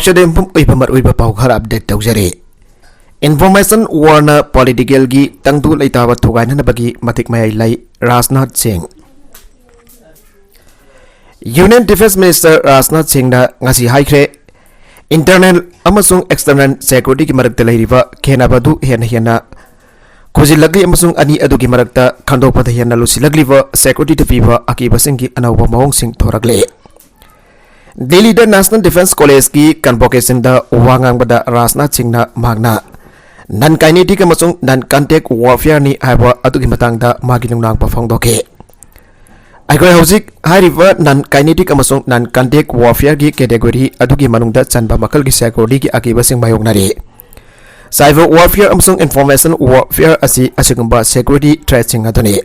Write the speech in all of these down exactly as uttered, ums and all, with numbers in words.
ꯆꯗꯦꯝꯐꯝ ꯑꯣꯏꯕ ꯃꯔꯨꯑꯣꯏꯕ ꯄꯥꯎ ꯈꯔ ꯑꯞꯗꯦꯠ ꯇꯧꯖꯔꯤ꯫ ꯏꯟꯐꯣꯔꯃꯦꯁꯟ ꯋꯥꯔꯅ ꯄꯣꯂꯤꯇꯤꯀꯦꯜꯒꯤ ꯇꯪꯗꯨ ꯂꯩꯇꯥꯕ ꯊꯨꯒꯥꯏꯅꯅꯕꯒꯤ ꯃꯇꯤꯛ ꯃꯌꯥꯏ ꯂꯩ, ꯔꯥꯖꯅꯥꯊ ꯁꯤꯡ꯫ ꯌꯨꯅꯤꯌꯟ ꯗꯤꯐꯦꯟꯁ ꯃꯤꯅꯤꯁꯇꯔ ꯔꯥꯖꯅꯥꯊ ꯁꯤꯡꯅ ꯉꯁꯤ ꯍꯥꯏꯈ꯭ꯔꯦ, ꯏꯟꯇꯔꯅꯦꯜ ꯑꯃꯁꯨꯡ ꯑꯦꯛꯁꯇꯔꯅꯦꯜ ꯁꯦꯀ꯭ꯌꯨꯔꯤꯇꯤꯒꯤ ꯃꯔꯛꯇ ꯂꯩꯔꯤꯕ ꯈꯦꯟꯅꯕ ꯑꯗꯨ ꯍꯦꯟꯅ ꯍꯦꯟꯅ ꯈꯨꯖꯤꯜꯂꯛꯂꯤ ꯑꯃꯁꯨꯡ ꯑꯅꯤ ꯑꯗꯨꯒꯤ ꯃꯔꯛꯇ ꯈꯟꯗꯣꯛꯄꯗ ꯍꯦꯟꯅ ꯂꯨꯁꯤꯜꯂꯛꯂꯤꯕ ꯁꯦꯀ꯭ꯌꯨꯔꯤꯇꯤꯗ ꯄꯤꯕ ꯑꯀꯤꯕꯁꯤꯡꯒꯤ ꯑꯅꯧꯕ ꯃꯑꯣꯡꯁꯤꯡ ꯊꯣꯔꯛꯂꯦ꯫ ꯗꯤꯜꯂꯤꯗ ꯅꯦꯁꯅꯦꯜ ꯗꯤꯐꯦꯟꯁ ꯀꯣꯂꯦꯖꯀꯤ ꯀꯟꯚꯣꯀꯦꯁꯟꯗ ꯋꯥ ꯉꯥꯡꯕꯗ ꯔꯥꯖꯅꯥꯊ ꯁꯤꯡꯅ ꯃꯍꯥꯛꯅ non kinetic ꯑꯃꯁꯨꯡ non contact warfare ꯅꯤ ꯍꯥꯏꯕ ꯑꯗꯨꯒꯤ ꯃꯇꯥꯡꯗ ꯃꯥꯒꯤ ꯅꯨꯡꯅꯥꯡꯕ ꯐꯣꯡꯗꯣꯛꯈꯤ꯫ ꯑꯩꯈꯣꯏ ꯍꯧꯖꯤꯛ ꯍꯥꯏꯔꯤꯕ non kinetic ꯑꯃꯁꯨꯡ non contact warfare ꯒꯤ category ꯑꯗꯨꯒꯤ ꯃꯅꯨꯡꯗ ꯆꯟꯕ ꯃꯈꯜꯒꯤ ꯁꯦꯀ꯭ꯌꯨꯔꯤꯇꯤꯒꯤ ꯑꯀꯤꯕꯁꯤꯡ ꯃꯥꯌꯣꯛꯅꯔꯤ꯫ Cyber warfare ꯑꯃꯁꯨꯡ information warfare ꯑꯁꯤ ꯑꯁꯤꯒꯨꯝꯕ ꯁꯦꯀ꯭ꯌꯨꯔꯤꯇꯤ ꯊ꯭ꯔꯦꯠꯁꯤꯡ ꯑꯗꯨꯅꯤ꯫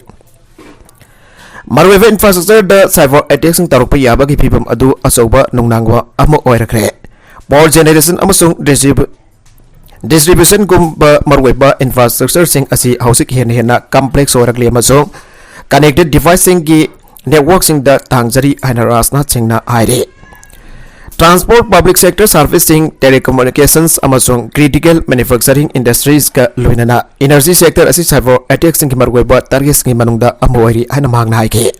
ꯃꯔꯨꯑꯣꯏꯕ ꯏꯟꯐ꯭ꯔꯥꯁ꯭ꯇ꯭ꯔꯛꯆꯔꯗ ꯁꯥꯏꯕꯔ ꯑꯦꯇꯦꯛꯁꯤꯡ ꯇꯧꯔꯛꯄ ꯌꯥꯕꯒꯤ ꯐꯤꯚꯝ ꯑꯗꯨ ꯑꯆꯧꯕ ꯅꯨꯡꯅꯥꯡꯕ ꯑꯃ ꯑꯣꯏꯔꯛꯈ꯭ꯔꯦ꯫ ꯄꯥꯋꯔ ꯖꯦꯅꯦꯔꯦꯁꯟ ꯑꯃꯁꯨꯡ ꯗꯤꯁꯇ꯭ꯔꯤꯕ꯭ꯌꯨꯁꯟꯒꯨꯝꯕ ꯃꯔꯨꯑꯣꯏꯕ ꯏꯟꯐ꯭ꯔꯥꯁ꯭ꯇ꯭ꯔꯛꯆꯔꯁꯤꯡ ꯑꯁꯤ ꯍꯧꯖꯤꯛ ꯍꯦꯟꯅ ꯍꯦꯟꯅ ꯀꯝꯄ꯭ꯂꯦꯛꯁ ꯑꯣꯏꯔꯛꯂꯤ ꯑꯃꯁꯨꯡ ꯀꯅꯦꯛꯇꯦꯗ ꯗꯤꯚꯥꯏꯁꯁꯤꯡꯒꯤ ꯅꯦꯠꯋꯥꯔꯛꯁꯤꯡꯗ ꯇꯥꯡꯖꯔꯤ ꯍꯥꯏꯅ ꯔꯥꯖꯅꯥꯊ ꯁꯤꯡꯅ ꯍꯥꯏꯔꯤ꯫ ꯇ꯭ꯔꯥꯟꯁꯄꯣꯔꯠ, ꯄꯕ꯭ꯂꯤꯛ ꯁꯦꯛꯇꯔ ꯁꯥꯔꯚꯤꯁꯁꯤꯡ, ꯇꯦꯂꯤꯀꯝꯃ꯭ꯌꯨꯅꯤꯀꯦꯁꯟꯁ ꯑꯃꯁꯨꯡ ꯀ꯭ꯔꯤꯇꯤꯀꯦꯜ ꯃꯦꯅꯨꯐꯦꯛꯆꯔꯤꯡ ꯏꯟꯗꯁꯇ꯭ꯔꯤꯁꯀ ꯂꯣꯏꯅꯅ ꯏꯅꯔꯖꯤ ꯁꯦꯛꯇꯔ ꯑꯁꯤ ꯁꯥꯏꯕꯔ ꯑꯦꯇꯦꯛꯁꯤꯡꯒꯤ ꯃꯔꯨꯑꯣꯏꯕ ꯇꯥꯔꯒꯦꯠꯁꯤꯡꯒꯤ ꯃꯅꯨꯡꯗ ꯑꯃ ꯑꯣꯏꯔꯤ ꯍꯥꯏꯅ ꯃꯍꯥꯛꯅ ꯍꯥꯏꯈꯤ꯫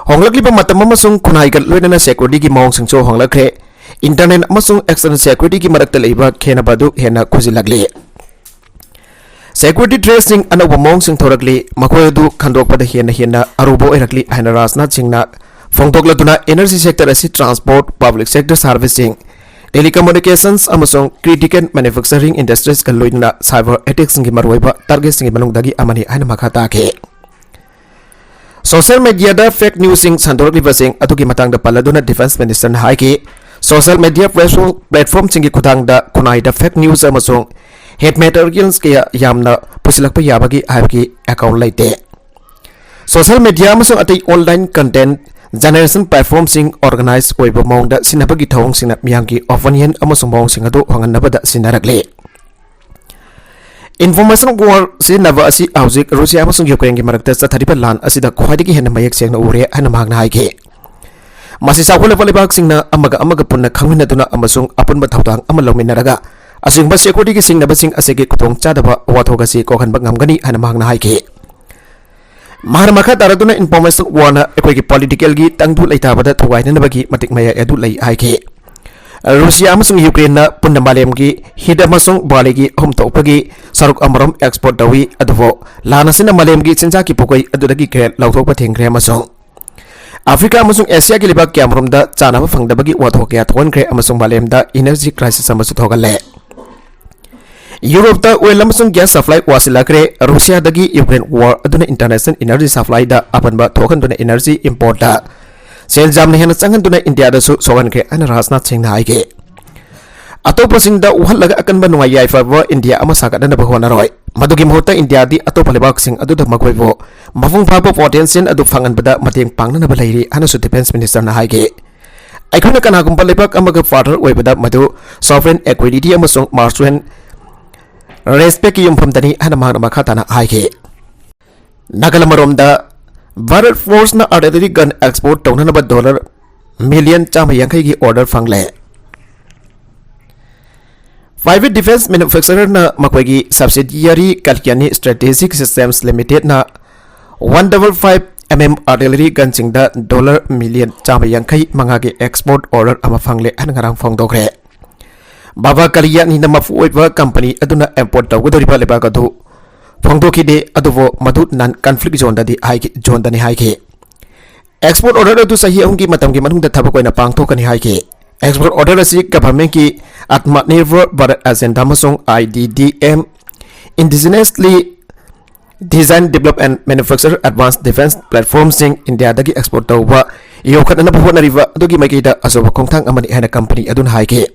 ꯍꯣꯡꯂꯛꯂꯤꯕ ꯃꯇꯝ ꯑꯃꯁꯨꯡ ꯈꯨꯟꯅꯥꯏꯒ ꯂꯣꯏꯅꯅ ꯁꯦꯀ꯭ꯌꯨꯔꯤꯇꯤꯒꯤ ꯃꯑꯣꯡꯁꯤꯡꯁꯨ ꯍꯣꯡꯂꯛꯈ꯭ꯔꯦ꯫ ꯏꯟꯇꯔꯅꯦꯜ ꯑꯃꯁꯨꯡ ꯑꯦꯛꯁꯇꯔꯅꯦꯜ ꯁꯦꯀ꯭ꯌꯨꯔꯤꯇꯤꯒꯤ ꯃꯔꯛꯇ ꯂꯩꯕ ꯈꯦꯟꯅꯕ ꯑꯗꯨ ꯍꯦꯟꯅ ꯈꯨꯖꯤꯜꯂꯛꯂꯤ꯫ ꯁꯦꯀ꯭ꯌꯨꯔꯤꯇꯤ ꯊ꯭ꯔꯦꯠꯁꯤꯡ ꯑꯅꯧꯕ ꯃꯑꯣꯡꯁꯤꯡ ꯊꯣꯔꯛꯂꯤ, ꯃꯈꯣꯏ ꯑꯗꯨ ꯈꯟꯗꯣꯛꯄꯗ ꯍꯦꯟꯅ ꯍꯦꯟꯅ ꯑꯔꯨꯕ ꯑꯣꯏꯔꯛꯂꯤ ꯍꯥꯏꯅ ꯔꯥꯖꯅꯥꯊ ꯁꯤꯡꯅ ꯐꯣꯡꯗꯣꯛꯂꯗꯨꯅ, ꯏꯅꯔꯖꯤ ꯁꯦꯛꯇꯔ ꯑꯁꯤ ꯇ꯭ꯔꯥꯟꯁꯄꯣꯔꯠ, ꯄꯕ꯭ꯂꯤꯛ ꯁꯦꯛꯇꯔ ꯁꯥꯔꯚꯤꯁꯁꯤꯡ, ꯇꯦꯂꯤꯀꯝꯃ꯭ꯌꯨꯅꯤꯀꯦꯁꯟꯁ ꯑꯃꯁꯨꯡ ꯀ꯭ꯔꯤꯇꯤꯀꯦꯜ ꯃꯦꯅꯨꯐꯦꯛꯆꯔꯤꯡ ꯏꯟꯗꯁꯇ꯭ꯔꯤꯁꯀ ꯂꯣꯏꯅꯅ ꯁꯥꯏꯕꯔ ꯑꯦꯇꯦꯛꯁꯤꯡꯒꯤ ꯃꯔꯨꯑꯣꯏꯕ ꯇꯥꯔꯒꯦꯠꯁꯤꯡꯒꯤ ꯃꯅꯨꯡꯗꯒꯤ ꯑꯃꯅꯤ ꯍꯥꯏꯅ ꯃꯈꯥ ꯇꯥꯈꯤ꯫ ꯁꯣꯁꯤꯌꯦꯜ ꯃꯦꯗꯤꯌꯥꯗ ꯐꯦꯛ ꯅ꯭ꯌꯨꯁꯁꯤꯡ ꯁꯟꯗꯣꯔꯛꯂꯤꯕꯁꯤꯡ ꯑꯗꯨꯒꯤ ꯃꯇꯥꯡꯗ ꯄꯜꯂꯗꯨꯅ ꯗꯤꯐꯦꯟꯁ ꯃꯤꯅꯤꯁꯇꯔꯅ ꯍꯥꯏꯈꯤ, ꯁꯣꯁꯤꯌꯦꯜ ꯃꯦꯗꯤꯌꯥ ꯄ꯭ꯂꯦꯠꯐꯣꯔꯝꯁꯤꯡꯒꯤ ꯈꯨꯠꯊꯥꯡꯗ ꯈꯨꯟꯅꯥꯏꯗ ꯐꯦꯛ ꯅ꯭ꯌꯨꯁ ꯑꯃꯁꯨꯡ ꯍꯦꯠ ꯃꯦꯇꯔꯤꯌꯦꯜꯁ ꯀꯌꯥ ꯌꯥꯝꯅ ꯄꯨꯁꯤꯜꯂꯛꯄ ꯌꯥꯕꯒꯦ ꯍꯥꯏꯕꯒꯤ ꯑꯦꯀꯥꯎꯟ ꯂꯩꯇꯦ꯫ ꯁꯣꯁꯤꯌꯦꯜ ꯃꯦꯗꯤꯌꯥ ꯑꯃꯁꯨꯡ ꯑꯇꯩ ꯑꯣꯟꯂꯥꯏꯟ ꯀꯟꯇꯦꯟꯠ ꯖꯦꯅꯦꯔꯦꯁꯟ ꯄ꯭ꯂꯦꯠꯐꯣꯔꯝꯁꯤꯡ ꯑꯣꯔꯒꯅꯥꯏꯖ ꯑꯣꯏꯕ ꯃꯑꯣꯡꯗ ꯁꯤꯖꯤꯟꯅꯕꯒꯤ ꯊꯧꯑꯣꯡꯁꯤꯡꯅ ꯃꯤꯌꯥꯝꯒꯤ ꯑꯣꯄꯤꯅꯤꯌꯟ ꯑꯃꯁꯨꯡ ꯃꯑꯣꯡꯁꯤꯡ ꯑꯗꯨ ꯍꯣꯡꯍꯟꯅꯕꯗ ꯁꯤꯖꯤꯟꯅꯔꯛꯂꯤ꯫ ꯏꯟꯐꯣꯔꯃꯦꯁꯟ ꯋꯥꯔ ꯁꯤꯖꯤꯟꯅꯕ ꯑꯁꯤ ꯍꯧꯖꯤꯛ ꯔꯨꯁꯤꯌꯥ ꯑꯃꯁꯨꯡ ꯌꯨꯀ꯭ꯔꯦꯟꯒꯤ ꯃꯔꯛꯇ ꯆꯠꯊꯔꯤꯕ ꯂꯥꯟ ꯑꯁꯤꯗ ꯈ꯭ꯋꯥꯏꯗꯒꯤ ꯍꯦꯟꯅ ꯃꯌꯦꯛ ꯁꯦꯡꯅ ꯎꯔꯦ ꯍꯥꯏꯅ ꯃꯍꯥꯛꯅ ꯍꯥꯏꯈꯤ꯫ ꯃꯁꯤ ꯆꯥꯎꯈꯠꯂꯕ ꯂꯩꯕꯥꯛꯁꯤꯡꯅ ꯑꯃꯒ ꯑꯃꯒ ꯄꯨꯟꯅ ꯈꯪꯃꯤꯟꯅꯗꯨꯅ ꯑꯃꯁꯨꯡ ꯑꯄꯨꯟꯕ ꯊꯧꯗꯥꯡ ꯑꯃ ꯂꯧꯃꯤꯟꯅꯔꯒ ꯑꯁꯤꯒꯨꯝꯕ securityꯒꯤ ꯁꯤꯡꯅꯕꯁꯤꯡ ꯑꯁꯤꯒꯤ ꯈꯨꯗꯣꯡꯆꯥꯗꯕ ꯋꯥꯊꯣꯛ ꯑꯁꯤ ꯀꯣꯛꯍꯟꯕ ꯉꯝꯒꯅꯤ ꯍꯥꯏꯅ ꯃꯍꯥꯛꯅ ꯍꯥꯏꯈꯤ꯫ ꯃꯍꯥꯛꯅ ꯃꯈꯥ ꯇꯥꯔꯗꯨꯅ information warꯅ ꯑꯩꯈꯣꯏꯒꯤ politicalꯒꯤ ꯇꯪꯗꯨ ꯂꯩꯇꯥꯕꯗ ꯊꯨꯒꯥꯏꯅꯅꯕꯒꯤ ꯃꯇꯤꯛ ꯃꯌꯥꯏ ꯑꯗꯨ ꯂꯩ ꯍꯥꯏꯈꯤ꯫ ꯔꯨꯁꯤꯌꯥ ꯑꯃꯁꯨꯡ ꯌꯨꯀ꯭ꯔꯦꯟꯅ ꯄꯨꯟꯅ ꯃꯥꯂꯦꯝꯒꯤ wheat ꯑꯃꯁꯨꯡ barleyꯒꯤ ꯑꯍꯨꯝ ꯊꯣꯛꯄꯒꯤ ꯁꯔꯨꯛ ꯑꯃꯔꯣꯝ export ꯇꯧꯏ, ꯑꯗꯨꯕꯨ ꯂꯥꯟ ꯑꯁꯤꯅ ꯃꯥꯂꯦꯝꯒꯤ ꯆꯤꯟꯖꯥꯛꯀꯤ ꯄꯣꯠꯀꯩ ꯑꯗꯨꯗꯒꯤ ꯈꯔ ꯂꯧꯊꯣꯛꯄ ꯊꯤꯡꯈ꯭ꯔꯦ ꯑꯃꯁꯨꯡ ꯑꯐ꯭ꯔꯤꯀꯥ ꯑꯃꯁꯨꯡ ꯑꯦꯁꯤꯌꯥꯒꯤ ꯂꯩꯕꯥꯛ ꯀꯌꯥꯃꯔꯣꯝꯗ ꯆꯥꯅꯕ ꯐꯪꯗꯕꯒꯤ ꯋꯥꯊꯣꯛ ꯀꯌꯥ ꯊꯣꯛꯍꯟꯈ꯭ꯔꯦ ꯑꯃꯁꯨꯡ ꯃꯥꯂꯦꯝꯗ energy crisis ꯑꯃꯁꯨ ꯊꯣꯛꯍꯜꯂꯦ꯫ ꯌꯨꯔꯣꯞꯇ oil ꯑꯃꯁꯨꯡ gas supply ꯋꯥꯁꯤꯜꯂꯛꯈ꯭ꯔꯦ꯫ ꯔꯨꯁꯤꯌꯥꯗꯒꯤ ꯌꯨꯀ꯭ꯔꯦꯟ war ꯑꯗꯨꯅ international energy supplyꯗ ꯑꯄꯟꯕ ꯊꯣꯛꯍꯟꯗꯨꯅ energy importꯇ ꯁꯦꯜ ꯌꯥꯝꯅ ꯍꯦꯟꯅ ꯆꯪꯍꯟꯗꯨꯅ ꯏꯟꯗꯤꯌꯥꯗꯁꯨ ꯁꯣꯛꯍꯟꯈ꯭ꯔꯦ ꯍꯥꯏꯅ ꯔꯥꯖꯅꯥꯊ ꯁꯤꯡꯅ ꯍꯥꯏꯈꯤ꯫ ꯑꯇꯣꯞꯄꯁꯤꯡꯗ ꯋꯥꯍꯜꯂꯒ ꯑꯀꯟꯕ ꯅꯨꯡꯉꯥꯏ ꯌꯥꯏꯐꯕ ꯏꯟꯗꯤꯌꯥ ꯑꯃ ꯁꯥꯒꯠꯅꯅꯕ ꯍꯣꯠꯅꯔꯣꯏ꯫ ꯃꯗꯨꯒꯤ ꯃꯍꯨꯠꯇ ꯏꯟꯗꯤꯌꯥꯗꯤ ꯑꯇꯣꯞꯄ ꯂꯩꯕꯥꯛꯁꯤꯡ ꯑꯗꯨꯗ ꯃꯈꯣꯏꯕꯨ ꯃꯄꯨꯡ ꯐꯥꯕ potential ꯑꯗꯨ ꯐꯪꯍꯟꯕꯗ ꯃꯇꯦꯡ ꯄꯥꯡꯅꯅꯕ ꯂꯩꯔꯤ ꯍꯥꯏꯅꯁꯨ defence ministerꯅ ꯍꯥꯏꯈꯤ꯫ ꯑꯩꯈꯣꯏꯅ ꯀꯅꯥꯒꯨꯝꯕ ꯂꯩꯕꯥꯛ ꯑꯃꯒ partner ꯑꯣꯏꯕꯗ ꯃꯗꯨ sovereign equality ꯑꯃꯁꯨꯡ mutual respectꯀꯤ ꯌꯨꯝꯐꯝꯗꯅꯤ ꯍꯥꯏꯅ ꯃꯍꯥꯛꯅ ꯃꯈꯥ ꯇꯥꯅ ꯍꯥꯏꯈꯤ꯫ Nagaland ꯃꯔꯣꯝꯗ Bharat ꯐꯣꯔꯁꯅ artillery gun export ꯇꯧꯅꯅꯕ dollar million ꯆꯥꯝꯃ ꯌꯥꯡꯈꯩꯒꯤ order ꯐꯪꯂꯦ꯫ Private defence manufacturerꯅ ꯃꯈꯣꯏꯒꯤ subsidiary Kalyani Strategic Systems Limitedꯅ one double five mm artillery gunꯁꯤꯡꯗ dollar million ꯆꯥꯝꯃ ꯌꯥꯡꯈꯩ ꯃꯉꯥꯒꯤ export order ꯑꯃ ꯐꯪꯂꯦ ꯍꯥꯏꯅ ꯉꯔꯥꯡ ꯐꯣꯡꯗꯣꯛꯈ꯭ꯔꯦ꯫ ꯕꯥꯕꯥ ꯀꯂꯤꯌꯥꯅꯤꯅ ꯃꯄꯨ ꯑꯣꯏꯕ company ꯑꯗꯨꯅ import ꯇꯧꯒꯗꯧꯔꯤꯕ ꯂꯩꯕꯥꯛ ꯑꯗꯨ ꯐꯣꯡꯗꯣꯛꯈꯤꯗꯦ, ꯑꯗꯨꯕꯨ ꯃꯗꯨ non conflict zoneꯗꯗꯤ ꯍꯥꯏꯈꯤ, zoneꯗꯅꯤ ꯍꯥꯏꯈꯤ꯫ Export order ꯑꯗꯨ ꯆꯍꯤ ꯑꯍꯨꯝꯒꯤ ꯃꯇꯝꯒꯤ ꯃꯅꯨꯡꯗ ꯊꯕꯛ ꯑꯣꯏꯅ ꯄꯥꯡꯊꯣꯛꯀꯅꯤ ꯍꯥꯏꯈꯤ꯫ Export order ꯑꯁꯤ governmentꯀꯤ Atmanirbhar Bharat Agenda ꯑꯃꯁꯨꯡ I D D M, Indigenously Design, Develop and Manufacture Advanced Defence Platformꯁꯤꯡ ꯏꯟꯗꯤꯌꯥꯗꯒꯤ export ꯇꯧꯕ ꯌꯣꯛꯈꯠꯅꯅꯕ ꯍꯣꯠꯅꯔꯤꯕ ꯑꯗꯨꯒꯤ ꯃꯥꯏꯀꯩꯗ ꯑꯆꯧꯕ ꯈꯣꯡꯊꯥꯡ ꯑꯃꯅꯤ ꯍꯥꯏꯅ company ꯑꯗꯨꯅ ꯍꯥꯏꯈꯤ꯫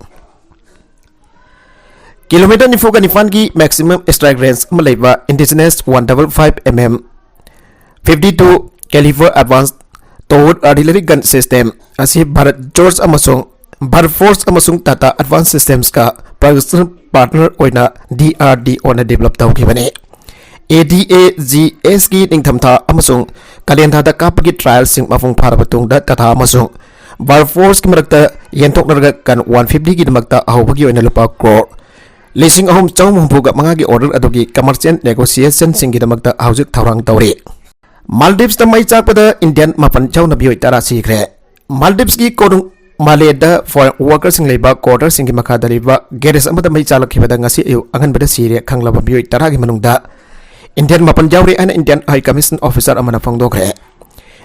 Kilometre ꯅꯤꯐꯨꯒ ꯅꯤꯄꯥꯟꯒꯤ maximum strike range ꯑꯃ ꯂꯩꯕ Indigenously one double five mm fifty two caliber advanced towed artillery gun system ꯑꯁꯤ ꯚꯥꯔꯠ ꯖꯣꯔꯖ ꯑꯃꯁꯨꯡ ꯚꯥꯔꯠ ꯐꯣꯔꯁ ꯑꯃꯁꯨꯡ ꯇꯥꯇꯥ ꯑꯦꯗꯚꯥꯟꯁ ꯁꯤꯁꯇꯦꯝꯁꯀ production partner ꯑꯣꯏꯅ D R D Oꯅ develop ꯇꯧꯈꯤꯕꯅꯤ꯫ A D A G Sꯀꯤ ꯅꯤꯡꯊꯝꯊꯥ ꯑꯃꯁꯨꯡ ꯀꯥꯂꯦꯟꯊꯥꯗ ꯀꯥꯞꯄꯒꯤ trialꯁꯤꯡ ꯃꯄꯨꯡ ꯐꯥꯔꯕ ꯇꯨꯡꯗ ꯇꯥꯇꯥ ꯑꯃꯁꯨꯡ ꯕꯥꯔ ꯐꯣꯔꯁꯀꯤ ꯃꯔꯛꯇ ꯌꯦꯟꯊꯣꯛꯅꯔꯒ ꯀꯟ ꯋꯥꯟ ꯐꯤꯐꯇꯤꯒꯤꯗꯃꯛꯇ ꯑꯍꯧꯕꯒꯤ ꯑꯣꯏꯅ ꯂꯨꯄꯥ ꯀ꯭ꯔꯣꯔ ꯂꯤꯁꯤꯡ ꯑꯍꯨꯝ ꯆꯍꯨꯝ ꯍꯨꯝꯐꯨꯒ ꯃꯉꯥꯒꯤ ꯑꯣꯔꯗꯔ ꯑꯗꯨꯒꯤ ꯀꯃꯔꯁꯤꯌꯦꯜ ꯅꯦꯒꯣꯁꯤꯌꯦꯁꯟꯁꯤꯡꯒꯤꯗꯃꯛꯇ ꯍꯧꯖꯤꯛ ꯊꯧꯔꯥꯡ ꯇꯧꯔꯤ꯫ ꯃꯥꯜꯗꯤꯞꯁꯇ ꯃꯩ ꯆꯥꯛꯄꯗ ꯏꯟꯗꯤꯌꯟ ꯃꯥꯄꯟ ꯌꯥꯎꯅ ꯃꯤꯑꯣꯏ ꯇꯔꯥ ꯁꯤꯈ꯭ꯔꯦ꯫ ꯃꯥꯜꯗꯤꯞꯁꯀꯤ ꯀꯣꯅꯨꯡ ꯃꯥꯂꯦꯗ ꯐꯣꯔꯦꯟ ꯋꯥꯔꯀꯔꯁꯤꯡ ꯂꯩꯕ ꯀ꯭ꯋꯥꯔꯇꯔꯁꯤꯡꯒꯤ ꯃꯈꯥꯗ ꯂꯩꯕ ꯒꯦꯔꯦꯖ ꯑꯃꯗ ꯃꯩ ꯆꯥꯛꯂꯛꯈꯤꯕꯗ ꯉꯁꯤ ꯑꯌꯨꯛ ꯑꯉꯟꯕꯗ ꯁꯤꯔꯦ ꯈꯪꯂꯕ ꯃꯤꯑꯣꯏ ꯇꯔꯥꯒꯤ ꯃꯅꯨꯡꯗ ꯏꯟꯗꯤꯌꯟ ꯃꯥꯄꯟ ꯌꯥꯎꯔꯤ ꯍꯥꯏꯅ ꯏꯟꯗꯤꯌꯟ ꯍꯥꯏ ꯀꯃꯤꯁꯟ ꯑꯣꯐꯤꯁꯥꯔ ꯑꯃꯅ ꯐꯣꯡꯗꯣꯛꯈ꯭ꯔꯦ꯫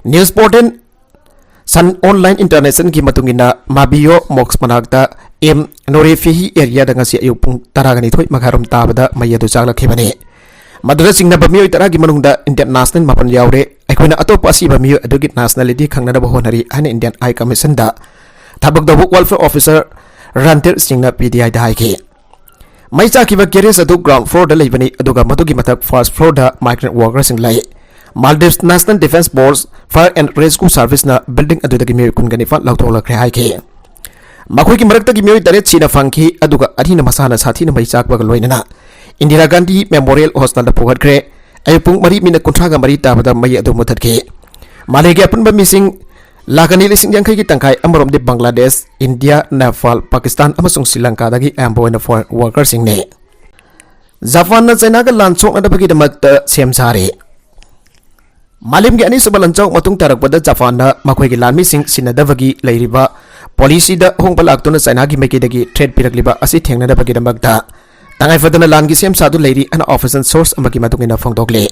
ꯅ꯭ꯌꯨꯁ ꯄꯣꯔꯇꯦꯜ ꯁꯟ ꯑꯣꯟꯂꯥꯏꯟ ꯏꯟꯇꯔꯅꯦꯁꯅꯦꯜꯒꯤ ꯃꯇꯨꯡ ꯏꯟꯅ, ꯃꯥꯕꯤꯌꯣ ꯃꯣꯛꯁ ꯃꯅꯥꯛꯇ ꯑꯦꯝ ꯅꯣꯔꯦꯐꯤꯍꯤ ꯑꯦꯔꯤꯌꯥꯗ ꯉꯁꯤ ꯑꯌꯨꯛ ꯄꯨꯡ ꯇꯔꯥꯒ ꯅꯤꯊꯣꯏ ꯃꯈꯥꯏꯔꯣꯝ ꯇꯥꯕꯗ ꯃꯩ ꯑꯗꯨ ꯆꯥꯛꯂꯛꯈꯤꯕꯅꯤ꯫ ꯃꯗꯨꯗ ꯆꯤꯡꯅꯕ ꯃꯤꯑꯣꯏ ꯇꯔꯥꯒꯤ ꯃꯅꯨꯡꯗ ꯏꯟꯗꯤꯌꯟ ꯅꯦꯁꯅꯦꯜ ꯃꯥꯄꯟ ꯌꯥꯎꯔꯦ꯫ ꯑꯩꯈꯣꯏꯅ ꯑꯇꯣꯞꯄ ꯑꯁꯤꯕ ꯃꯤꯑꯣꯏ ꯑꯗꯨꯒꯤ ꯅꯦꯁꯅꯦꯂꯤꯇꯤ ꯈꯪꯅꯅꯕ ꯍꯣꯠꯅꯔꯤ ꯍꯥꯏꯅ ꯏꯟꯗꯤꯌꯟ ꯍꯥꯏ ꯀꯃꯤꯁꯟꯗ ꯊꯕꯛ ꯇꯧꯕ ꯋꯦꯜꯐꯤꯌꯔ ꯑꯣꯐꯤꯁꯥꯔ ꯔꯟꯙꯤꯔ ꯁꯤꯡꯅ ꯄꯤ ꯇꯤ ꯑꯥꯏꯗ ꯍꯥꯏꯈꯤ꯫ ꯃꯩ ꯆꯥꯛꯈꯤꯕ ꯒꯦꯔꯦꯖ ꯑꯗꯨ ꯒ꯭ꯔꯥꯎꯟ ꯐ꯭ꯂꯣꯔꯗ ꯂꯩꯕꯅꯤ, ꯑꯗꯨꯒ ꯃꯗꯨꯒꯤ ꯃꯊꯛ ꯐꯥꯔꯁ ꯐ꯭ꯂꯣꯔꯗ ꯃꯥꯏꯒ꯭ꯔꯦꯟ ꯋꯥꯔꯀꯔꯁꯤꯡ ꯂꯩ꯫ Maldives national defence force fire and rescue ꯁꯥꯔꯚꯤꯁꯅ ꯕꯤꯜꯗꯤꯡ ꯑꯗꯨꯗꯒꯤ ꯃꯤꯑꯣꯏ ꯀꯨꯟꯒ ꯅꯤꯄꯥꯟ ꯂꯧꯊꯣꯛꯂꯛꯈ꯭ꯔꯦ ꯍꯥꯏꯈꯤ꯫ ꯃꯈꯣꯏꯒꯤ ꯃꯔꯛꯇꯒꯤ ꯃꯤꯑꯣꯏ ꯇꯔꯦꯠ ꯁꯤꯅ ꯐꯪꯈꯤ, ꯑꯗꯨꯒ ꯑꯅꯤꯅ ꯃꯁꯥꯅ ꯁꯥꯊꯤꯅ ꯃꯩ ꯆꯥꯛꯄꯒ ꯂꯣꯏꯅꯅ ꯏꯟꯗꯤꯔꯥ ꯒꯥꯟꯙꯤ ꯃꯦꯃꯣꯔꯤꯌꯦꯜ ꯍꯣꯁꯄꯤꯇꯥꯜꯗ ꯄꯨꯈꯠꯈ꯭ꯔꯦ꯫ ꯑꯌꯨꯛ ꯄꯨꯡ ꯃꯔꯤ ꯃꯤꯅꯠ ꯀꯨꯟꯊ꯭ꯔꯥꯒ ꯃꯔꯤ ꯇꯥꯕꯗ ꯃꯩ ꯑꯗꯨ ꯃꯨꯊꯠꯈꯤ꯫ ꯃꯥꯂꯦꯝꯒꯤ ꯑꯄꯨꯟꯕ ꯃꯤꯁꯤꯡ ꯂꯥꯈ ꯑꯅꯤ ꯂꯤꯁꯤꯡ ꯌꯥꯡꯈꯩꯒꯤ ꯇꯪꯈꯥꯏ ꯑꯃꯔꯣꯝꯗꯤ ꯕꯪꯒ꯭ꯂꯥꯗꯦꯁ, ꯏꯟꯗꯤꯌꯥ, ꯅꯦꯄꯥꯜ, ꯄꯥꯀꯤꯁꯇꯥꯟ ꯑꯃꯁꯨꯡ ꯁ꯭ꯔꯤ ꯂꯪꯀꯥꯗꯒꯤ ꯑꯌꯥꯝꯕ ꯑꯣꯏꯅ ꯐꯣꯔꯦꯟ ꯋꯥꯔꯀꯔꯁꯤꯡꯅꯤ꯫ ꯖꯄꯥꯟꯅ ꯆꯥꯏꯅꯥꯒ ꯂꯥꯟ ꯁꯣꯛꯅꯗꯕꯒꯤꯗꯃꯛꯇ ꯁꯦꯝ ꯁꯥꯔꯦ꯫ ꯃꯥꯂꯦꯝꯒꯤ ꯑꯅꯤꯁꯨꯕ ꯂꯥꯟꯖꯥꯎ ꯃꯇꯨꯡ ꯇꯥꯔꯛꯄꯗ ꯖꯄꯥꯟꯅ ꯃꯈꯣꯏꯒꯤ ꯂꯥꯟꯃꯤꯁꯤꯡ ꯁꯤꯟꯅꯗꯕꯒꯤ ꯂꯩꯔꯤꯕ ꯄꯣꯂꯤꯁꯤꯗ ꯑꯍꯣꯡꯕ ꯂꯥꯛꯇꯨꯅ ꯆꯥꯏꯅꯥꯒꯤ ꯃꯥꯏꯀꯩꯗꯒꯤ ꯊ꯭ꯔꯦꯠ ꯄꯤꯔꯛꯂꯤꯕ ꯑꯁꯤ ꯊꯦꯡꯅꯅꯕꯒꯤꯗꯃꯛꯇ ꯇꯉꯥꯏꯐꯗꯅ ꯂꯥꯟꯒꯤ ꯁꯦꯝ ꯁꯥꯗꯨ ꯂꯩꯔꯤ ꯍꯥꯏꯅ ꯑꯣꯐꯤꯁꯤꯌꯦꯜ ꯁꯣꯔꯁ ꯑꯃꯒꯤ ꯃꯇꯨꯡ ꯏꯟꯅ ꯐꯣꯡꯗꯣꯛꯂꯤ꯫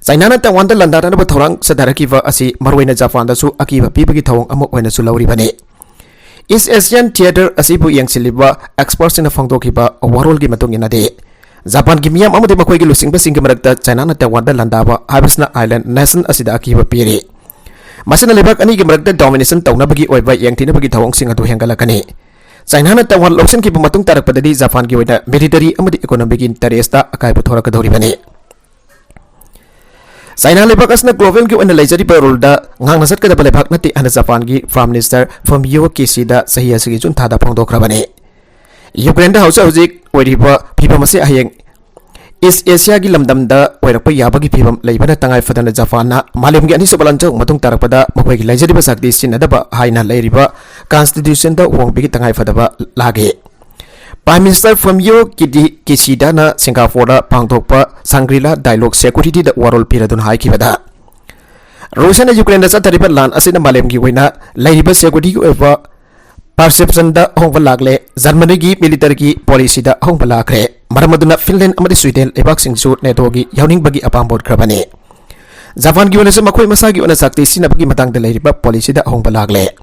ꯆꯥꯏꯅꯥꯅ ꯇꯥꯏꯋꯥꯟꯗ ꯂꯥꯟꯗꯥꯅꯅꯕ ꯊꯧꯔꯥꯡ ꯆꯠꯊꯔꯛꯈꯤꯕ ꯑꯁꯤ ꯃꯔꯨꯑꯣꯏꯅ ꯖꯄꯥꯟꯗꯁꯨ ꯑꯀꯤꯕ ꯄꯤꯕꯒꯤ ꯊꯧꯑꯣꯡ ꯑꯃ ꯑꯣꯏꯅꯁꯨ ꯂꯧꯔꯤꯕꯅꯤ꯫ ꯏꯁ ꯑꯦꯁꯤꯌꯥꯟ ꯊꯤꯌꯦꯇꯔ ꯑꯁꯤꯕꯨ ꯌꯦꯡꯁꯤꯜꯂꯤꯕ ꯑꯦꯛꯁꯄꯔꯠꯁꯤꯡꯅ ꯐꯣꯡꯗꯣꯛꯈꯤꯕ ꯋꯥꯔꯣꯜꯒꯤ ꯃꯇꯨꯡ ꯏꯟꯅꯗꯤ, ꯖꯄꯥꯟꯒꯤ ꯃꯤꯌꯥꯝ ꯑꯃꯗꯤ ꯃꯈꯣꯏꯒꯤ ꯂꯨꯆꯤꯡꯕꯁꯤꯡꯒꯤ ꯃꯔꯛꯇ ꯆꯥꯏꯅꯥꯅ ꯇꯥꯏꯋꯥꯟꯗ ꯂꯥꯟꯗꯥꯕ ꯍꯥꯏꯕꯁꯤꯅ ꯑꯥꯏꯂꯦꯟ ꯅꯦꯁꯟ ꯑꯁꯤꯗ ꯑꯀꯤꯕ ꯄꯤꯔꯤ꯫ ꯃꯁꯤꯅ ꯂꯩꯕꯥꯛ ꯑꯅꯤꯒꯤ ꯃꯔꯛꯇ ꯗꯣꯃꯤꯅꯦꯁꯟ ꯇꯧꯅꯕꯒꯤ ꯑꯣꯏꯕ ꯌꯦꯡꯊꯤꯅꯕꯒꯤ ꯊꯧꯑꯣꯡꯁꯤꯡ ꯑꯗꯨ ꯍꯦꯟꯒꯠꯂꯛꯀꯅꯤ꯫ ꯆꯥꯏꯅꯥꯅ ꯇꯥꯏꯋꯥꯟ ꯂꯧꯁꯤꯟꯈꯤꯕ ꯃꯇꯨꯡ ꯇꯥꯔꯛꯄꯗꯗꯤ ꯖꯄꯥꯟꯒꯤ ꯑꯣꯏꯅ ꯃꯤꯂꯤꯇꯔꯤ ꯑꯃꯗꯤ ꯏꯀꯣꯅꯣꯃꯤꯒꯤ ꯏꯟꯇꯔꯦꯁꯇ ꯑꯀꯥꯏꯕ ꯊꯣꯔꯛꯀꯗꯧꯔꯤꯕꯅꯤ꯫ ꯆꯥꯏꯅꯥ ꯂꯩꯕꯥꯛ ꯑꯁꯤꯅ ꯒ꯭ꯂꯣꯕꯦꯜꯒꯤ ꯑꯣꯏꯅ ꯂꯩꯖꯔꯤꯕ ꯔꯨꯜꯗ ꯉꯥꯡꯅ ꯆꯠꯀꯗꯕ ꯂꯩꯕꯥꯛ ꯅꯠꯇꯦ ꯍꯥꯏꯅ ꯖꯄꯥꯟꯒꯤ ꯄ꯭ꯔꯥꯏꯝ ꯃꯤꯅꯤꯁꯇꯔ ꯐꯨꯃꯤꯌꯣ ꯀꯤꯁꯤꯗ ꯆꯍꯤ ꯑꯁꯤꯒꯤ ꯖꯨꯟ ꯊꯥꯗ ꯐꯣꯡꯗꯣꯛꯈ꯭ꯔꯕꯅꯤ꯫ ꯌꯨꯀ꯭ꯔꯦꯟꯗ ꯍꯧꯖꯤꯛ ꯍꯧꯖꯤꯛ ꯑꯣꯏꯔꯤꯕ ꯐꯤꯕꯝ ꯑꯁꯤ ꯍꯌꯦꯡ ꯏꯁ ꯑꯦꯁꯤꯌꯥꯒꯤ ꯂꯝꯗꯝꯗ ꯑꯣꯏꯔꯛꯄ ꯌꯥꯕꯒꯤ ꯐꯤꯕꯝ ꯂꯩꯕꯅ ꯇꯉꯥꯏ ꯐꯗꯅ ꯖꯄꯥꯟꯅ ꯃꯥꯂꯦꯝꯒꯤ ꯑꯅꯤꯁꯨꯕ ꯂꯥꯟꯖꯥꯎ ꯃꯇꯨꯡ ꯇꯥꯔꯛꯄꯗ ꯃꯈꯣꯏꯒꯤ ꯂꯩꯖꯔꯤꯕ ꯁꯛꯇꯤ ꯁꯤꯖꯤꯟꯅꯗꯕ ꯍꯥꯏꯅ ꯂꯩꯔꯤꯕ ꯀꯟꯁꯇꯤꯇ꯭ꯌꯨꯁꯟꯗ ꯍꯣꯡꯕꯒꯤ ꯇꯉꯥꯏ ꯐꯗꯕ ꯂꯥꯛꯏ꯫ ꯄ꯭ꯔꯥꯏꯝ ꯃꯤꯅꯤꯁꯇꯔ ꯐꯨꯃꯤꯑꯣ ꯀꯤꯗꯤ ꯀꯤꯁꯤꯗꯥꯅ ꯁꯤꯡꯒꯥꯄꯨꯔꯗ ꯄꯥꯡꯊꯣꯛꯄ ꯁꯪꯒ꯭ꯔꯤꯂꯥ ꯗꯥꯏꯂꯣꯒ ꯁꯦꯀ꯭ꯌꯨꯔꯤꯇꯤꯗ ꯋꯥꯔꯣꯜ ꯄꯤꯔꯗꯨꯅ ꯍꯥꯏꯈꯤꯕꯗ, ꯔꯨꯁꯤꯌꯥꯅ ꯌꯨꯀ꯭ꯔꯦꯟꯗ ꯆꯠꯊꯔꯤꯕ ꯂꯥꯟ ꯑꯁꯤꯅ ꯃꯥꯂꯦꯝꯒꯤ ꯑꯣꯏꯅ ꯂꯩꯔꯤꯕ ꯁꯦꯀ꯭ꯌꯨꯔꯤꯇꯤꯒꯤ ꯑꯣꯏꯕ ꯄꯔꯁꯦꯞꯁꯟꯗ ꯑꯍꯣꯡꯕ ꯂꯥꯛꯂꯦ꯫ ꯖꯔꯃꯅꯤꯒꯤ ꯃꯤꯂꯤꯇꯔꯤꯒꯤ ꯄꯣꯂꯤꯁꯤꯗ ꯑꯍꯣꯡꯕ ꯂꯥꯛꯈ꯭ꯔꯦ꯫ ꯃꯔꯝ ꯑꯗꯨꯅ ꯐꯤꯟꯂꯦꯟ ꯑꯃꯗꯤ ꯁ꯭ꯋꯤꯗꯦꯟ ꯂꯩꯕꯥꯛꯁꯤꯡꯁꯨ ꯅꯦꯇꯣꯒꯤ ꯌꯥꯎꯅꯤꯡꯕꯒꯤ ꯑꯄꯥꯝꯕ ꯎꯠꯈ꯭ꯔꯕꯅꯤ꯫ ꯖꯄꯥꯟꯒꯤ ꯑꯣꯏꯅꯁꯨ ꯃꯈꯣꯏ ꯃꯁꯥꯒꯤ ꯑꯣꯏꯅ ꯁꯛꯇꯤ ꯁꯤꯖꯤꯟꯅꯕꯒꯤ ꯃꯇꯥꯡꯗ ꯂꯩꯔꯤꯕ ꯄꯣꯂꯤꯁꯤꯗ ꯑꯍꯣꯡꯕ ꯂꯥꯛꯂꯦ꯫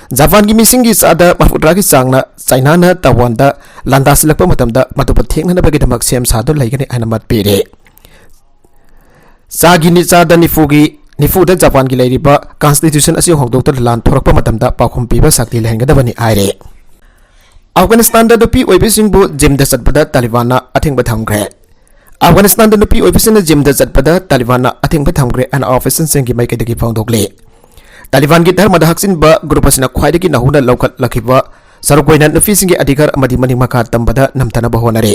ꯖꯄꯥꯟꯒꯤ ꯃꯤꯁꯤꯡꯒꯤ ꯆꯥꯗ ꯃꯔꯤꯐꯨꯇꯔꯥꯒꯤ ꯆꯥꯡꯅ ꯆꯥꯏꯅꯥꯅ ꯇꯥꯏꯋꯥꯟꯗ ꯂꯥꯟꯗꯥꯁꯤꯜꯂꯛꯄ ꯃꯇꯝꯗ ꯃꯗꯨꯕꯨ ꯊꯦꯡꯅꯅꯕꯒꯤꯗꯃꯛ ꯁꯦꯝ ꯁꯥꯗꯨꯅ ꯂꯩꯒꯅꯤ ꯍꯥꯏꯅ ꯃꯠ ꯄꯤꯔꯤ꯫ ꯆꯥꯒꯤ ꯅꯤ-, ꯆꯥꯗ ꯅꯤꯐꯨꯒꯤ, ꯅꯤꯐꯨꯗ ꯖꯄꯥꯟꯒꯤ ꯂꯩꯔꯤꯕ ꯀꯟꯁꯇꯤꯇ꯭ꯌꯨꯁꯟ ꯑꯁꯤ ꯍꯣꯡꯗꯣꯛꯇꯨꯅ ꯂꯥꯟ ꯊꯣꯔꯛꯄ ꯃꯇꯝꯗ ꯄꯥꯎꯈꯨꯝ ꯄꯤꯕ ꯁꯛꯇꯤ ꯂꯩꯍꯟꯒꯗꯕꯅꯤ ꯍꯥꯏꯔꯦ꯫ ꯑꯐꯒꯥꯅꯤꯁꯇꯥꯟꯗ ꯅꯨꯄꯤ ꯑꯣꯏꯕꯤꯁꯤꯡꯕꯨ ꯖꯤꯝꯗ ꯆꯠꯄꯗ ꯇꯥꯂꯤꯕꯥꯟꯅ ꯑꯊꯤꯡꯕ ꯊꯝꯈ꯭ꯔꯦ꯫ ꯑꯐꯒꯥꯅꯤꯁꯇꯥꯟꯗ ꯅꯨꯄꯤ ꯑꯣꯏꯕꯤꯁꯤꯡꯅ ꯖꯤꯝꯗ ꯆꯠꯄꯗ ꯇꯥꯂꯤꯕꯥꯟꯅ ꯑꯊꯤꯡꯕ ꯊꯝꯈ꯭ꯔꯦ ꯍꯥꯏꯅ ꯑꯣꯐꯤꯁꯤꯌꯦꯜꯁꯤꯡꯒꯤ ꯃꯥꯏꯀꯩꯗꯒꯤ ꯐꯣꯡꯗꯣꯛꯂꯤ꯫ ꯇꯥꯂꯤꯕꯥꯟꯒꯤ ꯙꯔꯃꯗ ꯍꯥꯞꯆꯤꯟꯕ ꯒ꯭ꯔꯨꯞ ꯑꯁꯤꯅ ꯈ꯭ꯋꯥꯏꯗꯒꯤ ꯅꯧꯅ ꯂꯧꯈꯠꯂꯛꯈꯤꯕ ꯁꯔꯨꯛ ꯑꯣꯏꯅ ꯅꯨꯄꯤꯁꯤꯡꯒꯤ ꯑꯙꯤꯀꯥꯔ ꯑꯃꯗꯤ ꯃꯅꯤꯡ ꯃꯈꯥ ꯇꯝꯕꯗ ꯅꯝꯊꯅꯕ ꯍꯣꯠꯅꯔꯤ꯫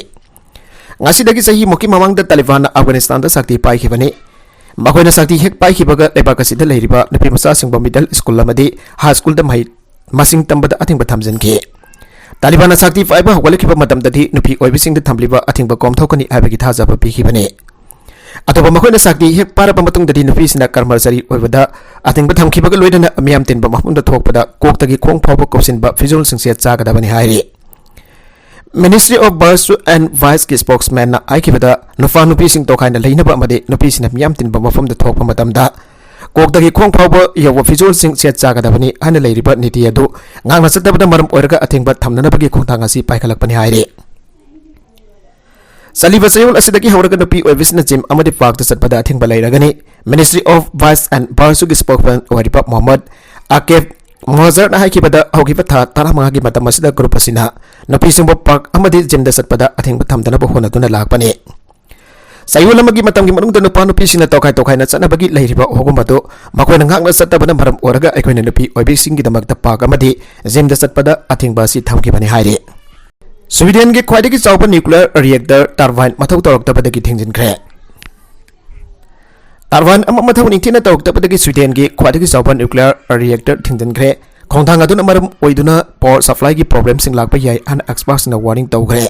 ꯉꯁꯤꯗꯒꯤ ꯆꯍꯤꯃꯨꯛꯀꯤ ꯃꯃꯥꯡꯗ ꯇꯥꯂꯤꯕꯥꯟꯅ ꯑꯐꯒꯥꯅꯤꯁꯇꯥꯟꯗ ꯁꯛꯇꯤ ꯄꯥꯏꯈꯤꯕꯅꯤ꯫ ꯃꯈꯣꯏꯅ ꯁꯛꯇꯤ ꯍꯦꯛ ꯄꯥꯏꯈꯤꯕꯒ ꯂꯩꯕꯥꯛ ꯑꯁꯤꯗ ꯂꯩꯔꯤꯕ ꯅꯨꯄꯤ ꯃꯆꯥꯁꯤꯡꯕꯨ ꯃꯤꯗꯜ ꯁ꯭ꯀꯨꯜ ꯑꯃꯗꯤ ꯍꯥꯏ ꯁ꯭ꯀꯨꯜꯗ ꯃꯍꯩ ꯃꯁꯤꯡ ꯇꯝꯕꯗ ꯑꯊꯤꯡꯕ ꯊꯝꯖꯤꯟꯈꯤ꯫ ꯇꯥꯂꯤꯕꯥꯟꯅ ꯁꯛꯇꯤ ꯄꯥꯏꯕ ꯍꯧꯒꯠꯂꯛꯈꯤꯕ ꯃꯇꯝꯗꯗꯤ ꯅꯨꯄꯤ ꯑꯣꯏꯕꯤꯁꯤꯡꯗ ꯊꯝꯂꯤꯕ ꯑꯊꯤꯡꯕ ꯀꯣꯝꯊꯣꯛꯀꯅꯤ ꯍꯥꯏꯕꯒꯤ ꯊꯥꯖꯕ ꯄꯤꯈꯤꯕꯅꯤ꯫ ꯑꯗꯨꯕꯨ ꯃꯈꯣꯏꯅ ꯁꯛꯇꯤ ꯍꯦꯛ ꯄꯥꯏꯔꯕ ꯃꯇꯨꯡꯗꯗꯤ ꯅꯨꯄꯤꯁꯤꯡꯅ ꯀꯔꯃꯆꯥꯔꯤ ꯑꯣꯏꯕꯗ ꯑꯊꯤꯡꯕ ꯊꯝꯈꯤꯕꯒ ꯂꯣꯏꯅꯅ ꯃꯤꯌꯥꯝ ꯇꯤꯟꯕ ꯃꯐꯝꯗ ꯊꯣꯛꯄꯗ ꯀꯣꯛꯇꯒꯤ ꯈꯣꯡ ꯐꯥꯎꯕ ꯀꯨꯞꯁꯤꯟꯕ ꯐꯤꯖꯣꯜꯁꯤꯡ ꯁꯦꯠ ꯆꯥꯒꯗꯕꯅꯤ ꯍꯥꯏꯔꯤ꯫ Ministry of Girls and Boys ꯀꯤ ꯁ꯭ꯄꯣꯛꯁꯃꯦꯟꯅ ꯍꯥꯏꯈꯤꯕꯗ, ꯅꯨꯄꯥ ꯅꯨꯄꯤꯁꯤꯡ ꯇꯣꯈꯥꯏꯅ ꯂꯩꯅꯕ ꯑꯃꯗꯤ ꯅꯨꯄꯤꯁꯤꯡꯅ ꯃꯤꯌꯥꯝ ꯇꯤꯟꯕ ꯃꯐꯝꯗ ꯊꯣꯛꯄ ꯃꯇꯝꯗ ꯀꯣꯛꯇꯒꯤ ꯈꯣꯡ ꯐꯥꯎꯕ ꯌꯧꯕ ꯐꯤꯖꯣꯜꯁꯤꯡ ꯁꯦꯠ ꯆꯥꯒꯗꯕꯅꯤ ꯍꯥꯏꯅ ꯂꯩꯔꯤꯕ ꯅꯤꯇꯤ ꯑꯗꯨ ꯉꯥꯛꯅ ꯆꯠꯇꯕꯅ ꯃꯔꯝ ꯑꯣꯏꯔꯒ ꯑꯊꯤꯡꯕ ꯊꯝꯅꯅꯕꯒꯤ ꯈꯣꯡꯊꯥꯡ ꯑꯁꯤ ꯄꯥꯏꯈꯠꯂꯛꯄꯅꯤ ꯍꯥꯏꯔꯤ꯫ ꯆꯠꯂꯤꯕ ꯆꯌꯣꯜ ꯑꯁꯤꯗꯒꯤ ꯍꯧꯔꯒ ꯅꯨꯄꯤ ꯑꯣꯏꯕꯤꯁꯤꯡꯅ ꯖꯤꯝ ꯑꯃꯗꯤ ꯄꯥꯔꯛꯇ ꯆꯠꯄꯗ ꯑꯊꯤꯡꯕ ꯂꯩꯔꯒꯅꯤ꯫ Ministry of Boys and Girls ꯀꯤ ꯁ꯭ꯄꯣꯛꯁꯃꯦꯟ ꯑꯣꯏꯔꯤꯕ ꯃꯣꯍꯝꯃꯗ ꯑꯀꯦꯕ ꯃꯣꯍꯥꯖꯔꯅ ꯍꯥꯏꯈꯤꯕꯗ, ꯍꯧꯈꯤꯕ ꯊꯥ ꯇꯔꯥꯃꯉꯥꯒꯤ ꯃꯇꯝ ꯑꯁꯤꯗ ꯒ꯭ꯔꯨꯞ ꯑꯁꯤꯅ ꯅꯨꯄꯤꯁꯤꯡꯕꯨ ꯄꯥꯔꯛ ꯑꯃꯗꯤ ꯖꯤꯝꯗ ꯆꯠꯄꯗ ꯑꯊꯤꯡꯕ ꯊꯝꯗꯅꯕ ꯍꯣꯠꯅꯗꯨꯅ ꯂꯥꯛꯄꯅꯤ꯫ ꯆꯌꯣꯜ ꯑꯃꯒꯤ ꯃꯇꯝꯒꯤ ꯃꯅꯨꯡꯗ ꯅꯨꯄꯥ ꯅꯨꯄꯤꯁꯤꯡꯅ ꯇꯣꯈꯥꯏ ꯇꯣꯈꯥꯏꯅ ꯆꯠꯅꯕꯒꯤ ꯂꯩꯔꯤꯕ ꯑꯍꯣꯡꯕ ꯑꯗꯨ ꯃꯈꯣꯏꯅ ꯉꯥꯛꯅ ꯆꯠꯇꯕꯅ ꯃꯔꯝ ꯑꯣꯏꯔꯒ ꯑꯩꯈꯣꯏꯅ ꯅꯨꯄꯤ ꯑꯣꯏꯕꯤꯁꯤꯡꯒꯤꯗꯃꯛꯇ ꯄꯥꯔꯛ ꯑꯃꯗꯤ ꯖꯤꯝꯗ ꯆꯠꯄꯗ ꯑꯊꯤꯡꯕ ꯑꯁꯤ ꯊꯝꯈꯤꯕꯅꯤ ꯍꯥꯏꯔꯤ꯫ ꯁ꯭ꯋꯤꯗꯦꯟꯒꯤ ꯈ꯭ꯋꯥꯏꯗꯒꯤ ꯆꯥꯎꯕ nuclear reactor turbine ꯃꯊꯧ ꯇꯧꯔꯛꯇꯕꯗꯒꯤ ꯊꯤꯡꯖꯤꯟꯈ꯭ꯔꯦ꯫ Turbine ꯑꯃ ꯃꯊꯧ ꯅꯤꯡꯊꯤꯅ ꯇꯧꯔꯛꯇꯕꯗꯒꯤ ꯁ꯭ꯋꯤꯗꯦꯟꯒꯤ ꯈ꯭ꯋꯥꯏꯗꯒꯤ ꯆꯥꯎꯕ nuclear reactor ꯊꯤꯡꯖꯤꯟꯈ꯭ꯔꯦ꯫ ꯈꯣꯡꯊꯥꯡ ꯑꯗꯨꯅ ꯃꯔꯝ ꯑꯣꯏꯗꯨꯅ power supplyꯒꯤ problemꯁꯤꯡ ꯂꯥꯛꯄ ꯌꯥꯏ ꯍꯥꯏꯅ expertꯁꯤꯡꯅ warning ꯇꯧꯈ꯭ꯔꯦ꯫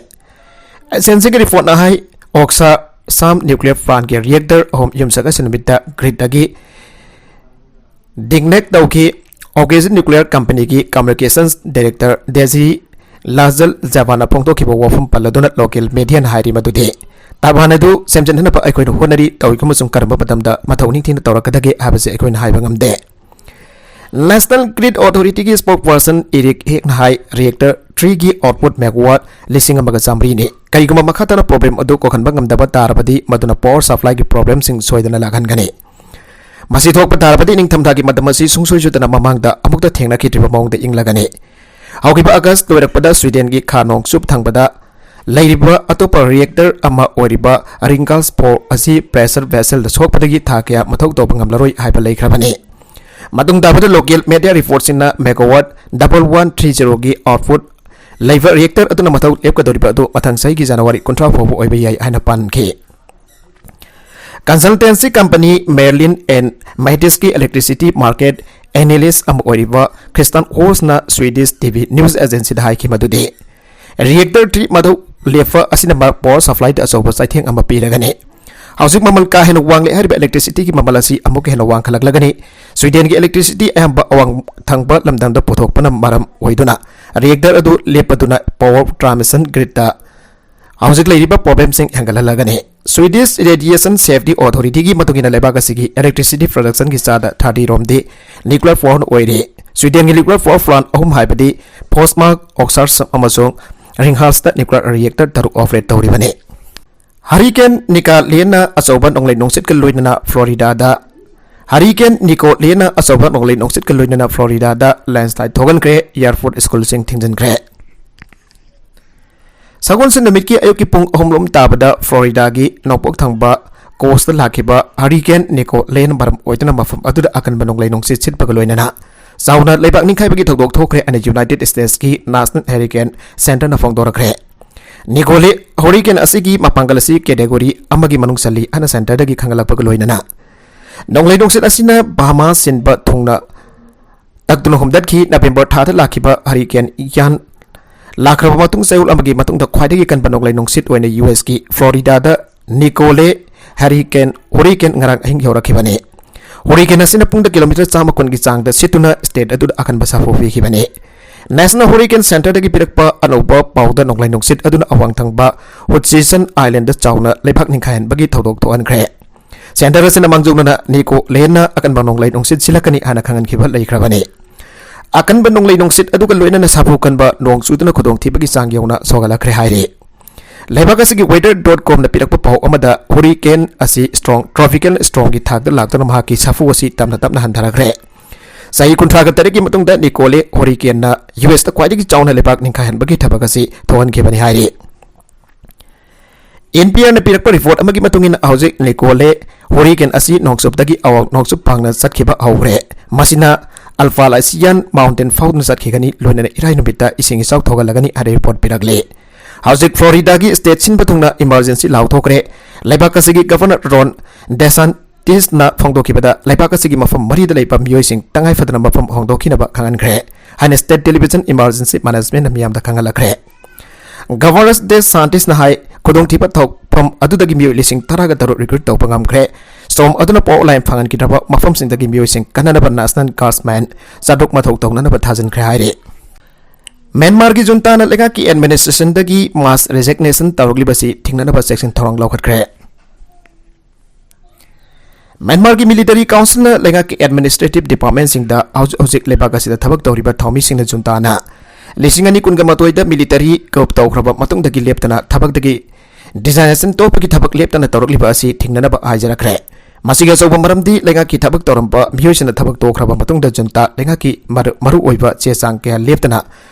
ꯑꯦꯁꯦꯟꯁꯤꯒꯤ reportꯅ ꯍꯥꯏ, ꯑꯣꯛꯁꯥ ꯁꯥꯝ nuclear plantꯀꯤ reactor ꯑꯍꯨꯝ ꯌꯨꯝꯁꯀꯩꯁ ꯅꯨꯃꯤꯠꯇ gridꯇꯒꯤ disconnect ꯇꯧꯈꯤ꯫ ꯑꯣꯛꯁꯥ nuclear companyꯒꯤ communications director ꯗꯦꯖꯤ ꯂꯥꯖꯜ ꯖꯕꯥꯅ ꯐꯣꯡꯗꯣꯛꯈꯤꯕ ꯋꯥꯐꯝ ꯄꯜꯂꯗꯨꯅ local mediaꯅ ꯍꯥꯏꯔꯤ ꯃꯗꯨꯗꯤ turbine ꯑꯗꯨ ꯁꯦꯝꯖꯤꯟꯅꯅꯕ ꯑꯩꯈꯣꯏꯅ ꯍꯣꯠꯅꯔꯤ, ꯇꯧꯏ ꯑꯃꯁꯨꯡ ꯀꯔꯝꯕ ꯃꯇꯝꯗ ꯃꯊꯧ ꯅꯤꯡꯊꯤꯅ ꯇꯧꯔꯛꯀꯗꯒꯦ ꯍꯥꯏꯕꯁꯤ ꯑꯩꯈꯣꯏꯅ ꯍꯥꯏꯕ ꯉꯝꯗꯦ꯫ National Grid Authorityꯒꯤ spokesperson ꯏꯔꯤꯛ ꯍꯦꯛꯅ ꯍꯥꯏ, reactor threeꯒꯤ output megawatt ꯂꯤꯁꯤꯡ ꯑꯃꯒ ꯆꯥꯃꯔꯤꯅꯤ꯫ ꯀꯔꯤꯒꯨꯝꯕ ꯃꯈꯥ ꯇꯥꯅ problem ꯑꯗꯨ ꯀꯣꯛꯍꯟꯕ ꯉꯝꯗꯕ ꯇꯥꯔꯕꯗꯤ ꯃꯗꯨꯅ power supplyꯒꯤ problemꯁꯤꯡ ꯁꯣꯏꯗꯅ ꯂꯥꯛꯍꯟꯒꯅꯤ꯫ ꯃꯁꯤ ꯊꯣꯛꯄ ꯇꯥꯔꯕꯗꯤ ꯅꯤꯡꯊꯝꯊꯥꯒꯤ ꯃꯇꯝ ꯑꯁꯤ ꯁꯨꯡꯁꯣꯏ ꯁꯣꯏꯗꯅ ꯃꯃꯥꯡꯗ ꯑꯃꯨꯛꯇ ꯊꯦꯡꯅꯈꯤꯗ꯭ꯔꯤꯕ ꯃꯑꯣꯡꯗ ꯏꯪꯂꯒꯅꯤ꯫ ꯍꯧꯈꯤꯕ August ꯂꯣꯏꯔꯛꯄꯗ ꯁ꯭ꯋꯤꯗꯦꯟꯒꯤ ꯈꯥ ꯅꯣꯡꯆꯨꯞ ꯊꯪꯕꯗ ꯂꯩꯔꯤꯕ ꯑꯇꯣꯞꯄ reactor ꯑꯃ ꯑꯣꯏꯔꯤꯕ Ringhals four ꯑꯁꯤ pressure vesselꯗ ꯁꯣꯛꯄꯗꯒꯤ ꯊꯥ ꯀꯌꯥ ꯃꯊꯧ ꯇꯧꯕ ꯉꯝꯂꯔꯣꯏ ꯍꯥꯏꯕ ꯂꯩꯈ꯭ꯔꯕꯅꯤ꯫ ꯃꯇꯨꯡ ꯇꯥꯕꯗ local media reportꯁꯤꯡꯅ megawatt double one three zeroꯒꯤ output ꯂꯩꯕ reactor ꯑꯗꯨꯅ ꯃꯊꯧ ꯂꯦꯞꯀꯗꯧꯔꯤꯕ ꯑꯗꯨ ꯃꯊꯪ ꯆꯍꯤꯒꯤ January ꯀꯨꯟꯊ꯭ꯔꯥ ꯐꯥꯎꯕ ꯑꯣꯏꯕ ꯌꯥꯏ ꯍꯥꯏꯅ ꯄꯟꯈꯤ꯫ Consultancy company Merlin and Matisky electricity market analyst ꯑꯃ ꯑꯣꯏꯔꯤꯕ Christian Holstꯅ Swedish TV news agencyꯗ ꯍꯥꯏꯈꯤ ꯃꯗꯨꯗꯤ reactor three ꯃꯊꯧ ꯂꯦꯞꯄ ꯑꯁꯤꯅ power supplyꯗ ꯑꯆꯧꯕ ꯆꯩꯊꯦꯡ ꯑꯃ ꯄꯤꯔꯒꯅꯤ꯫ ꯍꯧꯖꯤꯛ ꯃꯃꯜ ꯀꯥ ꯍꯦꯟꯅ ꯋꯥꯡꯂꯦ ꯍꯥꯏꯔꯤꯕ electricityꯒꯤ ꯃꯃꯜ ꯑꯁꯤ ꯑꯃꯨꯛꯀ ꯍꯦꯟꯅ ꯋꯥꯡꯈꯠꯂꯛꯂꯒꯅꯤ꯫ ꯁ꯭ꯋꯤꯗꯦꯟꯒꯤ electricity ꯑꯌꯥꯝꯕ ꯑꯋꯥꯡ ꯊꯪꯕ ꯂꯝꯗꯝꯗ ꯄꯨꯊꯣꯛꯄꯅ ꯃꯔꯝ ꯑꯣꯏꯗꯨꯅ reactor ꯑꯗꯨ ꯂꯦꯞꯄꯗꯨꯅ power transmission gridꯇ ꯍꯧꯖꯤꯛ ꯂꯩꯔꯤꯕ problemꯁꯤꯡ ꯍꯦꯟꯒꯠꯍꯜꯂꯒꯅꯤ꯫ Swedish Radiation Safety Authorityꯒꯤ ꯃꯇꯨꯡ ꯏꯟꯅ ꯂꯩꯕꯥꯛ ꯑꯁꯤꯒꯤ electricity productionꯒꯤ ꯆꯥꯗ thirty ꯔꯣꯝꯗꯤ nuclear power ꯑꯣꯏꯔꯤ꯫ ꯁ꯭ꯋꯤꯗꯦꯟꯒꯤ nuclear power plant ꯑꯍꯨꯝ ꯍꯥꯏꯕꯗꯤ Forsmark, Oskarshamn ꯑꯃꯁꯨꯡ Ringhalsꯇ nuclear reactor ꯇꯔꯨꯛ operate ꯇꯧꯔꯤꯕꯅꯤ꯫ Hurricane Nicoleneꯅ ꯑꯆꯧꯕ ꯅꯣꯡꯂꯩ ꯅꯨꯡꯁꯤꯠꯀ ꯂꯣꯏꯅꯅ Floridaꯗ Hurricane Nicoleneꯅ ꯑꯆꯧꯕ ꯅꯣꯡꯂꯩ ꯅꯨꯡꯁꯤꯠꯀ ꯂꯣꯏꯅꯅ Floridaꯗ landslide ꯊꯣꯛꯍꯟꯈ꯭ꯔꯦ, airport schoolꯁꯤꯡ ꯊꯤꯡꯖꯤꯟꯈ꯭ꯔꯦ꯫ ꯁꯒꯣꯜꯁꯦꯟ ꯅꯨꯃꯤꯠꯀꯤ ꯑꯌꯨꯛꯀꯤ ꯄꯨꯡ ꯑꯍꯨꯝ ꯂꯣꯝ ꯇꯥꯕꯗ Floridaꯒꯤ ꯅꯣꯡꯄꯣꯛ ꯊꯪꯕ coastꯇ ꯂꯥꯛꯈꯤꯕ Hurricane Nicolene ꯃꯔꯝ ꯑꯣꯏꯗꯨꯅ ꯃꯐꯝ ꯑꯗꯨꯗ ꯑꯀꯟꯕ ꯅꯣꯡꯂꯩ ꯅꯨꯡꯁꯤꯠ ꯁꯤꯠꯄꯒ ꯂꯣꯏꯅꯅ ꯆꯥꯎꯅ ꯂꯩꯕꯥꯛ ꯅꯤꯡꯈꯥꯏꯕꯒꯤ ꯊꯧꯗꯣꯛ ꯊꯣꯛꯈ꯭ꯔꯦ ꯍꯥꯏꯅ United States ꯀꯤ National Hurricane Center ꯅ ꯐꯣꯡꯗꯣꯔꯛꯈ꯭ꯔꯦ꯫ ꯅꯤꯀꯣꯂꯦ hurricane ꯑꯁꯤꯒꯤ ꯃꯄꯥꯡꯒꯜ ꯑꯁꯤ category ꯑꯃꯒꯤ ꯃꯅꯨꯡ ꯆꯜꯂꯤ ꯍꯥꯏꯅ center ꯗꯒꯤ ꯈꯪꯍꯜꯂꯛꯄꯒ ꯂꯣꯏꯅꯅ, ꯅꯣꯡꯂꯩ ꯅꯨꯡꯁꯤꯠ ꯑꯁꯤꯅ ꯕꯍꯥꯃꯥꯁ ꯁꯤꯟꯕ ꯊꯨꯡꯅ ꯇꯛꯇꯨꯅ ꯍꯨꯝꯗꯠꯈꯤ꯫ ꯅꯕꯦꯝꯕꯔ ꯊꯥꯗ ꯂꯥꯛꯈꯤꯕ hurricane Ian ꯂꯥꯛꯈ꯭ꯔꯕ ꯃꯇꯨꯡ ꯆꯌꯣꯜ ꯑꯃꯒꯤ ꯃꯇꯨꯡꯗ ꯈ꯭ꯋꯥꯏꯗꯒꯤ ꯀꯟꯕ ꯅꯣꯡꯂꯩ ꯅꯨꯡꯁꯤꯠ ꯑꯣꯏꯅ U S ꯀꯤ Florida ꯗ ꯅꯤꯀꯣꯂꯦ hurricane, hurricane ꯉꯔꯥꯡ ꯑꯍꯤꯡ ꯌꯧꯔꯛꯈꯤꯕꯅꯤ꯫ Hurricane ꯑꯁꯤꯅ ꯄꯨꯡꯗ kilometre ꯆꯥꯝꯃ ꯀꯨꯟꯒꯤ ꯆꯥꯡꯗ ꯁꯤꯠꯇꯨꯅ state ꯑꯗꯨꯗ ꯑꯀꯟꯕ ꯁꯥꯐꯨ ꯄꯤꯈꯤꯕꯅꯤ꯫ National Hurricane Center ꯗꯒꯤ ꯄꯤꯔꯛꯄ ꯑꯅꯧꯕ ꯄꯥꯎꯗ, ꯅꯣꯡꯂꯩ ꯅꯨꯡꯁꯤꯠ ꯑꯗꯨꯅ ꯑꯋꯥꯡ ꯊꯪꯕ Hutchinson Island ꯗ ꯆꯥꯎꯅ ꯂꯩꯕꯥꯛ ꯅꯤꯡꯈꯥꯏꯍꯟꯕꯒꯤ ꯊꯧꯗꯣꯛ ꯊꯣꯛꯍꯟꯈ꯭ꯔꯦ꯫ Center ꯑꯁꯤꯅ ꯃꯥꯡꯖꯧꯅꯅ ꯅꯤꯀꯣꯂꯦꯅ ꯑꯀꯟꯕ ꯅꯣꯡꯂꯩ ꯅꯨꯡꯁꯤꯠ ꯁꯤꯜꯂꯛꯀꯅꯤ ꯍꯥꯏꯅ ꯈꯪꯍꯟꯈꯤꯕ ꯂꯩꯈ꯭ꯔꯕꯅꯤ꯫ ꯑꯀꯟꯕ ꯅꯣꯡꯂꯩ ꯅꯨꯡꯁꯤꯠ ꯑꯗꯨꯒ ꯂꯣꯏꯅꯅ ꯁꯥꯐꯨ ꯀꯟꯕ ꯅꯣꯡ ꯆꯨꯗꯨꯅ ꯈꯨꯗꯣꯡꯊꯤꯕꯒꯤ ꯆꯥꯡ ꯌꯧꯅ ꯁꯣꯛꯍꯜꯂꯛꯈ꯭ꯔꯦ ꯍꯥꯏꯔꯤ꯫ ꯂꯩꯕꯥꯛ ꯑꯁꯤꯒꯤ weather dot com ꯅ ꯄꯤꯔꯛꯄ ꯄꯥꯎ ꯑꯃꯗ, hurricane ꯑꯁꯤ strong, tropical storm ꯒꯤ ꯊꯥꯛꯇ ꯂꯥꯛꯇꯨꯅ ꯃꯍꯥꯛꯀꯤ ꯁꯥꯐꯨ ꯑꯁꯤ ꯇꯞꯅ ꯇꯞꯅ ꯍꯟꯊꯔꯛꯈ꯭ꯔꯦ꯫ ꯆꯍꯤ ꯀꯨꯟꯊ꯭ꯔꯥꯒ ꯇꯔꯦꯠꯀꯤ ꯃꯇꯨꯡꯗ ꯅꯤꯀꯣꯂꯦ hurricane ꯅ U S ꯇ ꯈ꯭ꯋꯥꯏꯗꯒꯤ ꯆꯥꯎꯅ ꯂꯩꯕꯥꯛ ꯅꯤꯡꯈꯥꯏꯍꯟꯕꯒꯤ ꯊꯕꯛ ꯑꯁꯤ ꯊꯣꯛꯍꯟꯈꯤꯕꯅꯤ ꯍꯥꯏꯔꯤ꯫ N P R ꯅ ꯄꯤꯔꯛꯄ report ꯑꯃꯒꯤ ꯃꯇꯨꯡ ꯏꯟꯅ, ꯍꯧꯖꯤꯛ ꯅꯤꯀꯣꯂꯦ hurricane ꯑꯁꯤ ꯅꯣꯡꯆꯨꯞꯇꯒꯤ ꯑꯋꯥꯡ ꯅꯣꯡꯆꯨꯞ ꯐꯥꯡꯅ ꯆꯠꯈꯤꯕ ꯍꯧꯈ꯭ꯔꯦ꯫ ꯃꯁꯤꯅ Appalachian Mountain ꯐꯥꯎꯗꯨꯅ ꯆꯠꯈꯤꯒꯅꯤ, ꯂꯣꯏꯅꯅ ꯏꯔꯥꯏ ꯅꯨꯃꯤꯠꯇ ꯏꯁꯤꯡ ꯏꯆꯥꯎ ꯊꯣꯛꯍꯜꯂꯒꯅꯤ ꯍꯥꯏꯅ report ꯄꯤꯔꯛꯂꯤ꯫ ꯍꯧꯖꯤꯛ Florida ꯒꯤ state ꯁꯤꯟꯕ ꯊꯨꯡꯅ emergency ꯂꯥꯎꯊꯣꯛꯈ꯭ꯔꯦ꯫ ꯂꯩꯕꯥꯛ ꯑꯁꯤꯒꯤ Governor Ron DeSantis ꯅ ꯐꯣꯡꯗꯣꯛꯈꯤꯕꯗ, ꯂꯩꯕꯥꯛ ꯑꯁꯤꯒꯤ ꯃꯐꯝ ꯃꯔꯤꯗ ꯂꯩꯕ ꯃꯤꯑꯣꯏꯁꯤꯡ ꯇꯉꯥꯏ ꯐꯗꯅ ꯃꯐꯝ ꯍꯣꯡꯗꯣꯛꯈꯤꯅꯕ ꯈꯪꯍꯟꯈ꯭ꯔꯦ ꯍꯥꯏꯅ state television Emergency Management ꯅ ꯃꯤꯌꯥꯝꯗ ꯈꯪꯍꯜꯂꯛꯈ꯭ꯔꯦ꯫ Governor DeSantis ꯅ ꯍꯥꯏ, ꯈꯨꯗꯣꯡꯊꯤꯕ ꯊꯣꯛꯐꯝ ꯑꯗꯨꯗꯒꯤ ꯃꯤꯑꯣꯏ ꯂꯤꯁꯤꯡ ꯇꯔꯥꯒ ꯇꯔꯨꯛ recruit ꯇꯧꯕ ꯉꯝꯈ꯭ꯔꯦ꯫ Storm ꯑꯗꯨꯅ power line ꯐꯪꯍꯟꯈꯤꯗ꯭ꯔꯕ ꯃꯐꯝꯁꯤꯡꯗꯒꯤ ꯃꯤꯑꯣꯏꯁꯤꯡ ꯀꯟꯅꯅꯕ National Guardsman ꯆꯥꯇ꯭ꯔꯨꯛ ꯃꯊꯧ ꯇꯧꯅꯅꯕ ꯊꯥꯖꯤꯟꯈ꯭ꯔꯦ ꯍꯥꯏꯔꯤ꯫ ꯃ꯭ꯌꯥꯟꯃꯥꯔꯒꯤ ꯖꯨꯟꯇꯥꯅ ꯂꯩꯉꯥꯛꯀꯤ administration ꯗꯒꯤ mass resignation ꯇꯧꯔꯛꯂꯤꯕꯁꯤ ꯊꯤꯡꯅꯅꯕ ꯆꯦꯛꯁꯤꯟ ꯊꯧꯔꯥꯡ ꯂꯧꯈꯠꯈ꯭ꯔꯦ꯫ ꯃ꯭ꯌꯥꯟꯃꯥꯔꯒꯤ military council ꯅ ꯂꯩꯉꯥꯛꯀꯤ administrative department ꯁꯤꯡꯗ ꯍꯧꯖꯤꯛ ꯍꯧꯖꯤꯛ ꯂꯩꯕꯥꯛ ꯑꯁꯤꯗ ꯊꯕꯛ ꯇꯧꯔꯤꯕ ꯊꯧꯃꯤꯁꯤꯡꯅ ꯖꯨꯟꯇꯥꯅ ꯂꯤꯁꯤꯡ ꯑꯅꯤ ꯀꯨꯟꯒ ꯃꯥꯊꯣꯏꯗ military coup ꯇꯧꯈ꯭ꯔꯕ ꯃꯇꯨꯡꯗꯒꯤ ꯂꯦꯞꯇꯅ ꯊꯕꯛꯇꯒꯤ resignation ꯇꯣꯛꯄꯒꯤ ꯊꯕꯛ ꯂꯦꯞꯇꯅ ꯇꯧꯔꯛꯂꯤꯕ ꯑꯁꯤ ꯊꯤꯡꯅꯅꯕ ꯍꯥꯏꯖꯔꯛꯈ꯭ꯔꯦ꯫ ꯃꯁꯤꯒꯤ ꯑꯆꯧꯕ ꯃꯔꯝꯗꯤ ꯂꯩꯉꯥꯛꯀꯤ ꯊꯕꯛ ꯇꯧꯔꯝꯕ ꯃꯤꯑꯣꯏꯁꯤꯡꯅ ꯊꯕꯛ ꯇꯣꯛꯈ꯭ꯔꯕ ꯃꯇꯨꯡꯗ ꯖꯨꯟꯇꯥ ꯂꯩꯉꯥꯛꯀꯤ ꯃꯔꯨ-, ꯃꯔꯨꯑꯣꯏꯕ ꯆꯦ ꯆꯥꯡ ꯀꯌꯥ ꯂꯦꯞꯇꯅ